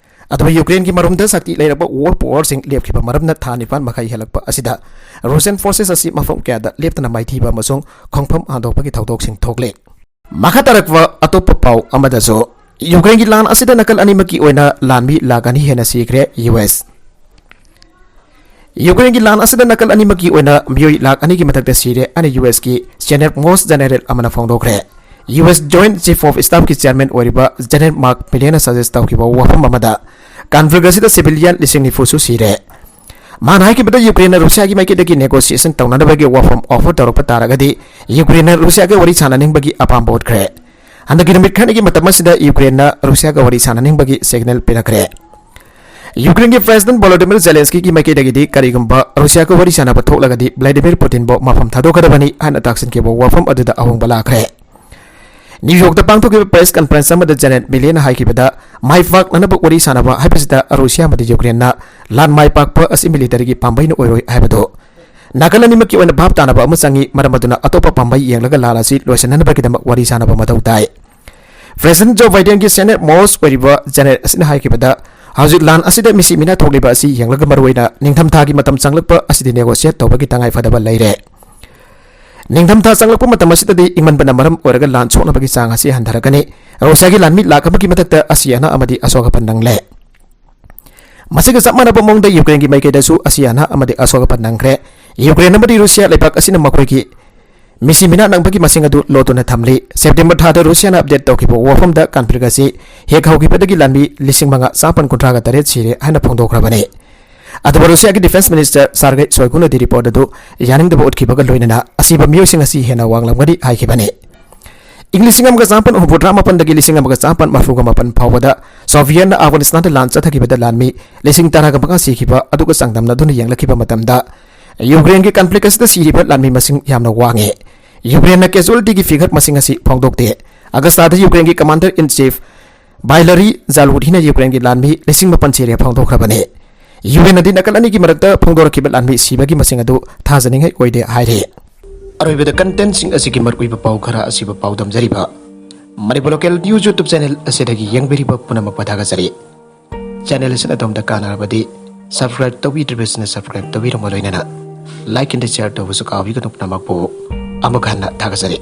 ꯑꯗꯨꯕꯨ ꯌꯨꯀ꯭ꯔꯦꯟꯒꯤ ꯃꯔꯨꯝꯗ ꯁꯛꯇꯤ ꯂꯩꯔꯕ war powerꯁꯤꯡ ꯂꯦꯞꯈꯤꯕ ꯃꯔꯝꯅ ꯊꯥ ꯅꯤꯄꯥꯟ ꯃꯈꯥꯏ ꯍꯦꯜꯂꯛꯄ ꯑꯁꯤꯗ Russian forces ꯑꯁꯤ ꯃꯐꯝ ꯀꯌꯥꯗ ꯂꯦꯞꯇꯅ ꯃꯥꯏꯊꯤꯕ ꯑꯃꯁꯨꯡ ꯈꯣꯡꯐꯝ ꯍꯥꯟꯗꯣꯛꯄꯒꯤ ꯊꯧꯗꯣꯛꯁꯤꯡ ꯊꯣꯛꯂꯦ꯫ ꯃꯈꯥ ꯇꯥꯔꯛꯄ ꯑꯇꯣꯞꯄ ꯄꯥꯎ ꯑꯃꯗꯁꯨ, ꯌꯨꯀ꯭ꯔꯦꯟꯒꯤ ꯂꯥꯟ ꯑꯁꯤꯗ ꯅꯥꯀꯜ ꯑꯅꯤꯃꯛꯀꯤ ꯑꯣꯏꯅ ꯂꯥꯟꯃꯤ ꯂꯥꯈ ꯑꯅꯤ ꯍꯦꯟꯅ ꯁꯤꯈ꯭ꯔꯦ꯫ ꯌꯨ ꯑꯦꯁ ꯌꯨꯀ꯭ꯔꯦꯟꯒꯤ ꯂꯥꯟ ꯑꯁꯤꯗ ꯅꯥꯀꯜ ꯑꯅꯤꯃꯛꯀꯤ ꯑꯣꯏꯅ ꯃꯤꯑꯣꯏ ꯂꯥꯈ ꯑꯅꯤꯒꯤ ꯃꯊꯛꯇ ꯁꯤꯔꯦ ꯍꯥꯏꯅ ꯌꯨ ꯑꯦꯁꯀꯤ ꯁꯦꯅꯦꯠ ꯃꯣꯁ ꯖꯦꯅꯦꯔꯦꯜ ꯑꯃꯅ ꯐꯣꯡꯗꯣꯛꯈ꯭ꯔꯦ꯫ U S joint chief of ꯁ꯭ꯇꯥꯐꯀꯤ ꯆꯤꯌꯔꯃꯦꯟ ꯑꯣꯏꯔꯤꯕ ꯖꯦꯅꯦꯠ ꯃꯥꯔꯛ ꯃꯤꯂꯦꯅ ꯁꯖꯦꯁ ꯇꯧꯈꯤꯕ ꯋꯥꯐꯝ ꯑꯃꯗ, ꯀꯟꯐ꯭ꯂꯤꯛ ꯑꯁꯤꯗ ꯁꯤꯚꯤꯂꯤꯌꯟ ꯂꯤꯁꯤꯡ ꯅꯤꯐꯨꯁꯨ ꯁꯤꯔꯦ꯫ ꯃꯥꯅ ꯍꯥꯏꯈꯤꯕꯗ, ꯌꯨꯀ꯭ꯔꯦꯟꯅ ꯔꯨꯁꯤꯌꯥꯒꯤ ꯃꯥꯏꯀꯩꯗꯒꯤ ꯅꯦꯒꯣꯁꯤꯌꯦꯁꯟ ꯇꯧꯅꯅꯕꯒꯤ ꯋꯥꯐꯝ ꯑꯣꯐꯔ ꯇꯧꯔꯛꯄ ꯇꯥꯔꯒꯗꯤ, ꯌꯨꯀ꯭ꯔꯦꯟꯅ ꯔꯨꯁꯤꯌꯥꯒ ꯋꯥꯔꯤ ꯁꯥꯟꯅꯅꯤꯡꯕꯒꯤ ꯑꯄꯥꯝꯕ ꯎꯠꯈ꯭ꯔꯦ꯫ ꯍꯟꯗꯛꯀꯤ ꯅꯨꯃꯤꯠ ꯈꯔꯅꯤꯒꯤ ꯃꯇꯝ ꯑꯁꯤꯗ ꯌꯨꯀ꯭ꯔꯦꯟꯅ ꯔꯨꯁꯤꯌꯥꯒ ꯋꯥꯔꯤ ꯁꯥꯟꯅꯅꯤꯡꯕꯒꯤ ꯁꯤꯒꯅꯦꯜ ꯄꯤꯔꯛꯈ꯭ꯔꯦ꯫ ꯌꯨꯀ꯭ꯔꯦꯟꯒꯤ ꯄ꯭ꯔꯦꯁꯤꯗꯦꯟꯠ ꯚꯣꯂꯣꯗꯤꯃꯤꯔ ꯖꯦꯂꯦꯟꯁꯀꯤꯒꯤ ꯃꯥꯏꯀꯩꯗꯒꯤꯗꯤ ꯀꯔꯤꯒꯨꯝꯕ ꯔꯨꯁꯤꯌꯥꯒ ꯋꯥꯔꯤ ꯁꯥꯟꯅꯕ ꯊꯣꯛꯂꯒꯗꯤ ꯚ꯭ꯂꯥꯗꯤꯃꯤꯔ ꯄꯨꯇꯤꯟꯕꯨ ꯃꯐꯝ ꯊꯥꯗꯣꯛꯀꯗꯕꯅꯤ ꯍꯥꯏꯅ ꯇꯥꯛꯁꯤꯟꯈꯤꯕ ꯋꯥꯐꯝ ꯑꯗꯨꯗ ꯑꯍꯣꯡꯕ ꯂꯥꯛꯈ꯭ꯔꯦ꯫ ꯅ꯭ꯌꯨ ꯌꯣꯔꯛꯇ ꯄꯥꯡꯊꯣꯛꯈꯤꯕ ꯄ꯭ꯔꯦꯁ ꯀꯟꯐꯔꯦꯟꯁ ꯑꯃꯗ ꯖꯦꯅꯦꯠ ꯃꯤꯂꯦꯅ ꯍꯥꯏꯈꯤꯕꯗ, ꯃꯥꯏ ꯄꯥꯛꯅꯅꯕ ꯋꯥꯔꯤ ꯁꯥꯟꯅꯕ ꯍꯥꯏꯕꯁꯤꯗ ꯔꯨꯁꯤꯌꯥ ꯑꯃꯗꯤ ꯌꯨꯀ꯭ꯔꯦꯟꯅ ꯂꯥꯟ ꯃꯥꯏ ꯄꯥꯛꯄ ꯑꯁꯤ ꯃꯤꯂꯤꯇꯔꯤꯒꯤ ꯄꯥꯝꯕꯩꯅ ꯑꯣꯏꯔꯣꯏ ꯍꯥꯏꯕꯗꯨ ꯅꯥꯀꯜ ꯑꯅꯤꯃꯛꯀꯤ ꯑꯣꯏꯅ ꯚꯥꯞ ꯇꯥꯅꯕ ꯑꯃ ꯆꯪꯏ, ꯃꯔꯝ ꯑꯗꯨꯅ ꯑꯇꯣꯞꯄ ꯄꯥꯝꯕꯩ ꯌꯦꯡꯂꯒ ꯂꯥꯟ ꯑꯁꯤ ꯂꯣꯏꯁꯤꯟꯅꯅꯕꯒꯤꯗꯃꯛ ꯋꯥꯔꯤ ꯁꯥꯟꯅꯕ ꯃꯊꯧ ꯇꯥꯏ꯫ ꯄ꯭ꯔꯦꯁꯤꯗꯦꯟꯠ ꯖꯣ ꯕꯥꯏꯗꯦꯟꯒꯤ ꯁꯦꯅꯦꯠ ꯃꯣꯁ ꯑꯣꯏꯔꯤꯕ ꯖꯦꯅꯦꯠ ꯑꯁꯤꯅ ꯍꯥꯏꯈꯤꯕꯗ, ꯍꯧꯖꯤꯛ ꯂꯥꯟ ꯑꯁꯤꯗ ꯃꯤꯁꯤ ꯃꯤꯅꯥ ꯊꯣꯛꯂꯤꯕ ꯑꯁꯤ ꯌꯦꯡꯂꯒ ꯃꯔꯨꯑꯣꯏꯅ ꯅꯤꯡꯊꯝꯊꯥꯒꯤ ꯃꯇꯝ ꯆꯪꯂꯛꯄ ꯑꯁꯤꯗꯤ ꯅꯦꯒꯣꯁꯤꯌꯦꯠ ꯇꯧꯕꯒꯤ ꯇꯉꯥꯏꯐꯗꯕ ꯂꯩꯔꯦ꯫ ꯅꯤꯡꯊꯝꯊꯥ ꯆꯪꯂꯛꯄ ꯃꯇꯝ ꯑꯁꯤꯗꯗꯤ ꯏꯪꯃꯟꯕꯅ ꯃꯔꯝ ꯑꯣꯏꯔꯒ ꯂꯥꯟ ꯁꯣꯛꯅꯕꯒꯤ ꯆꯥꯡ ꯑꯁꯤ ꯍꯟꯊꯔꯛꯀꯅꯤ꯫ ꯔꯨꯁꯤꯌꯥꯒꯤ ꯂꯥꯟꯃꯤ ꯂꯥꯈ ꯑꯃꯒꯤ ꯃꯊꯛꯇ ꯑꯁꯤ ꯑꯅꯥ ꯑꯃꯗꯤ ꯑꯁꯣꯛ ꯑꯄꯟ ꯅꯪꯂꯦ꯫ ꯃꯁꯤꯒ ꯆꯞ ꯃꯥꯟꯅꯕ ꯃꯑꯣꯡꯗ ꯌꯨꯀ꯭ꯔꯦꯟꯒꯤ ꯃꯥꯏꯀꯩꯗꯁꯨ ꯑꯁꯤ ꯑꯅꯥ ꯑꯃꯗꯤ ꯑꯁꯣꯛ ꯑꯄꯟ ꯅꯪꯈ꯭ꯔꯦ꯫ ꯌꯨꯀ꯭ꯔꯦꯟ ꯑꯃꯗꯤ ꯔꯨꯁꯤꯌꯥ ꯂꯩꯕꯥꯛ ꯑꯁꯤꯅ ꯃꯈꯣꯏꯒꯤ ꯃꯤꯁꯤ ꯃꯤꯅꯥ ꯅꯪꯕꯒꯤ ꯃꯁꯤꯡ ꯑꯗꯨ ꯂꯣꯠꯇꯨꯅ ꯊꯝꯂꯤ꯫ ꯁꯦꯞꯇꯦꯝꯕꯔ ꯊꯥꯗ ꯔꯨꯁꯤꯌꯥꯅ ꯑꯞꯗꯦꯠ ꯇꯧꯈꯤꯕ ꯋꯥꯐꯝꯗ ꯀꯟꯐ꯭ꯂꯤꯛ ꯑꯁꯤ ꯍꯦꯛ ꯍꯧꯈꯤꯕꯗꯒꯤ ꯂꯥꯟꯃꯤ ꯂꯤꯁꯤꯡ ꯃꯉꯥ ꯆꯥꯄꯟ ꯀꯨꯟꯊ꯭ꯔꯥꯒ ꯇꯔꯦꯠ ꯁꯤꯔꯦ ꯍꯥꯏꯅ ꯐꯣꯡꯗꯣꯛꯈ꯭ꯔꯕꯅꯤ꯫ ꯑꯗꯨꯕꯨ ꯔꯨꯁꯤꯌꯥꯒꯤ ꯗꯤꯐꯦꯟꯁ ꯃꯤꯅꯤꯁꯇꯔ ꯁꯥꯔꯒꯩ ꯁꯣꯏꯒꯨꯅꯗꯤ ꯔꯤꯄꯣꯔꯠ ꯑꯗꯨ ꯌꯥꯅꯤꯡꯗꯕ ꯎꯠꯈꯤꯕꯒ ꯂꯣꯏꯅꯅ ꯑꯁꯤꯕ ꯃꯤꯑꯣꯏꯁꯤꯡ ꯑꯁꯤ ꯍꯦꯟꯅ ꯋꯥꯡꯂꯝꯒꯅꯤ ꯍꯥꯏꯈꯤꯕꯅꯤ꯫ ꯏꯪ ꯂꯤꯁꯤꯡ ꯑꯃꯒ ꯆꯥꯄꯟ ꯍꯨꯝꯐꯨꯇꯔꯥ ꯃꯥꯄꯟꯗꯒꯤ ꯂꯤꯁꯤꯡ ꯑꯃꯒ ꯆꯥꯄꯟ ꯃꯔꯤꯐꯨꯒ ꯃꯥꯄꯟ ꯐꯥꯎꯕꯗ ꯁꯣꯚꯤꯌꯦꯠꯅ ꯑꯐꯒꯥꯅꯤꯁꯇꯥꯟꯗ ꯂꯥꯟ ꯆꯠꯊꯈꯤꯕꯗ ꯂꯥꯟꯃꯤ ꯂꯤꯁꯤꯡ ꯇꯔꯥꯒ ꯃꯉꯥ ꯁꯤꯈꯤꯕ ꯑꯗꯨꯒ ꯆꯥꯡꯗꯝꯅꯗꯨꯅ ꯌꯦꯡꯂꯛꯈꯤꯕ ꯃꯇꯝꯗ, ꯌꯨꯀ꯭ꯔꯦꯟꯒꯤ ꯀꯟꯐ꯭ꯂꯤꯛ ꯑꯁꯤꯗ ꯁꯤꯔꯤꯕ ꯂꯥꯟꯃꯤ ꯃꯁꯤꯡ ꯌꯥꯝꯅ ꯋꯥꯡꯉꯤ꯫ ꯌꯨꯀ꯭ꯔꯦꯟꯅ ꯀꯦꯖꯨꯑꯦꯜꯇꯤꯒꯤ ꯐꯤꯒꯔ ꯃꯁꯤꯡ ꯑꯁꯤ ꯐꯣꯡꯗꯣꯛꯇꯦ꯫ ꯑꯒꯁꯇꯥꯗ ꯌꯨꯀ꯭ꯔꯦꯟꯒꯤ ꯀꯃꯥꯟꯗꯔ ꯏꯟ ꯆꯤꯐ ꯕꯥꯏꯂꯔꯤ ꯖꯥꯂꯨꯔꯤꯅ ꯌꯨꯀ꯭ꯔꯦꯟꯒꯤ ꯂꯥꯟꯃꯤ ꯂꯤꯁꯤꯡ ꯃꯥꯄꯟ ꯁꯤꯔꯦ ꯐꯣꯡꯗꯣꯛꯈ꯭ꯔꯕꯅꯤ꯫ ꯌꯨ ꯑꯦꯟꯅꯗꯤ ꯅꯥꯀꯜ ꯑꯅꯤꯒꯤ ꯃꯔꯛꯇ ꯐꯣꯡꯗꯣꯔꯛꯈꯤꯕ ꯂꯥꯟꯃꯤ ꯁꯤꯕꯒꯤ ꯃꯁꯤꯡ ꯑꯗꯨ ꯊꯥꯖꯅꯤꯡꯉꯥꯏ ꯑꯣꯏꯗꯦ ꯍꯥꯏꯔꯤ꯫ ꯑꯔꯣꯏꯕꯗ ꯀꯟꯇꯦꯟꯠꯁꯤꯡ ꯑꯁꯤꯒꯤ ꯃꯔꯨꯑꯣꯏꯕ ꯄꯥꯎ ꯈꯔ ꯑꯁꯤꯕꯨ ꯄꯥꯎꯗꯝꯖꯔꯤꯕ Manipur local news YouTube channel ꯑꯁꯤꯗꯒꯤ ꯌꯦꯡꯕꯤꯔꯤꯕ ꯄꯨꯝꯅꯃꯛꯄꯨ ꯊꯥꯒꯠꯆꯔꯤ꯫ ꯆꯦꯅꯦꯜ ꯑꯁꯤꯅ ꯑꯗꯣꯝꯗ ꯀꯥꯟꯅꯔꯕꯗꯤ ꯁꯕꯁꯀ꯭ꯔꯥꯏꯕ ꯇꯧꯕꯤꯗ꯭ꯔꯤꯕꯁꯤꯡꯅ ꯁꯕꯁꯀ꯭ꯔꯥꯏꯕ ꯇꯧꯕꯤꯔꯝꯕ ꯂꯣꯏꯅꯅ ꯂꯥꯏꯛ ꯑꯦꯟ ꯁꯤꯌꯥꯔ ꯇꯧꯕꯁꯨ ꯀꯥꯎꯕꯤꯒꯅꯨ꯫ ꯄꯨꯝꯅꯃꯛꯄꯨ ꯑꯃꯨꯛ ꯍꯟꯅ ꯊꯥꯒꯠꯆꯔꯤ꯫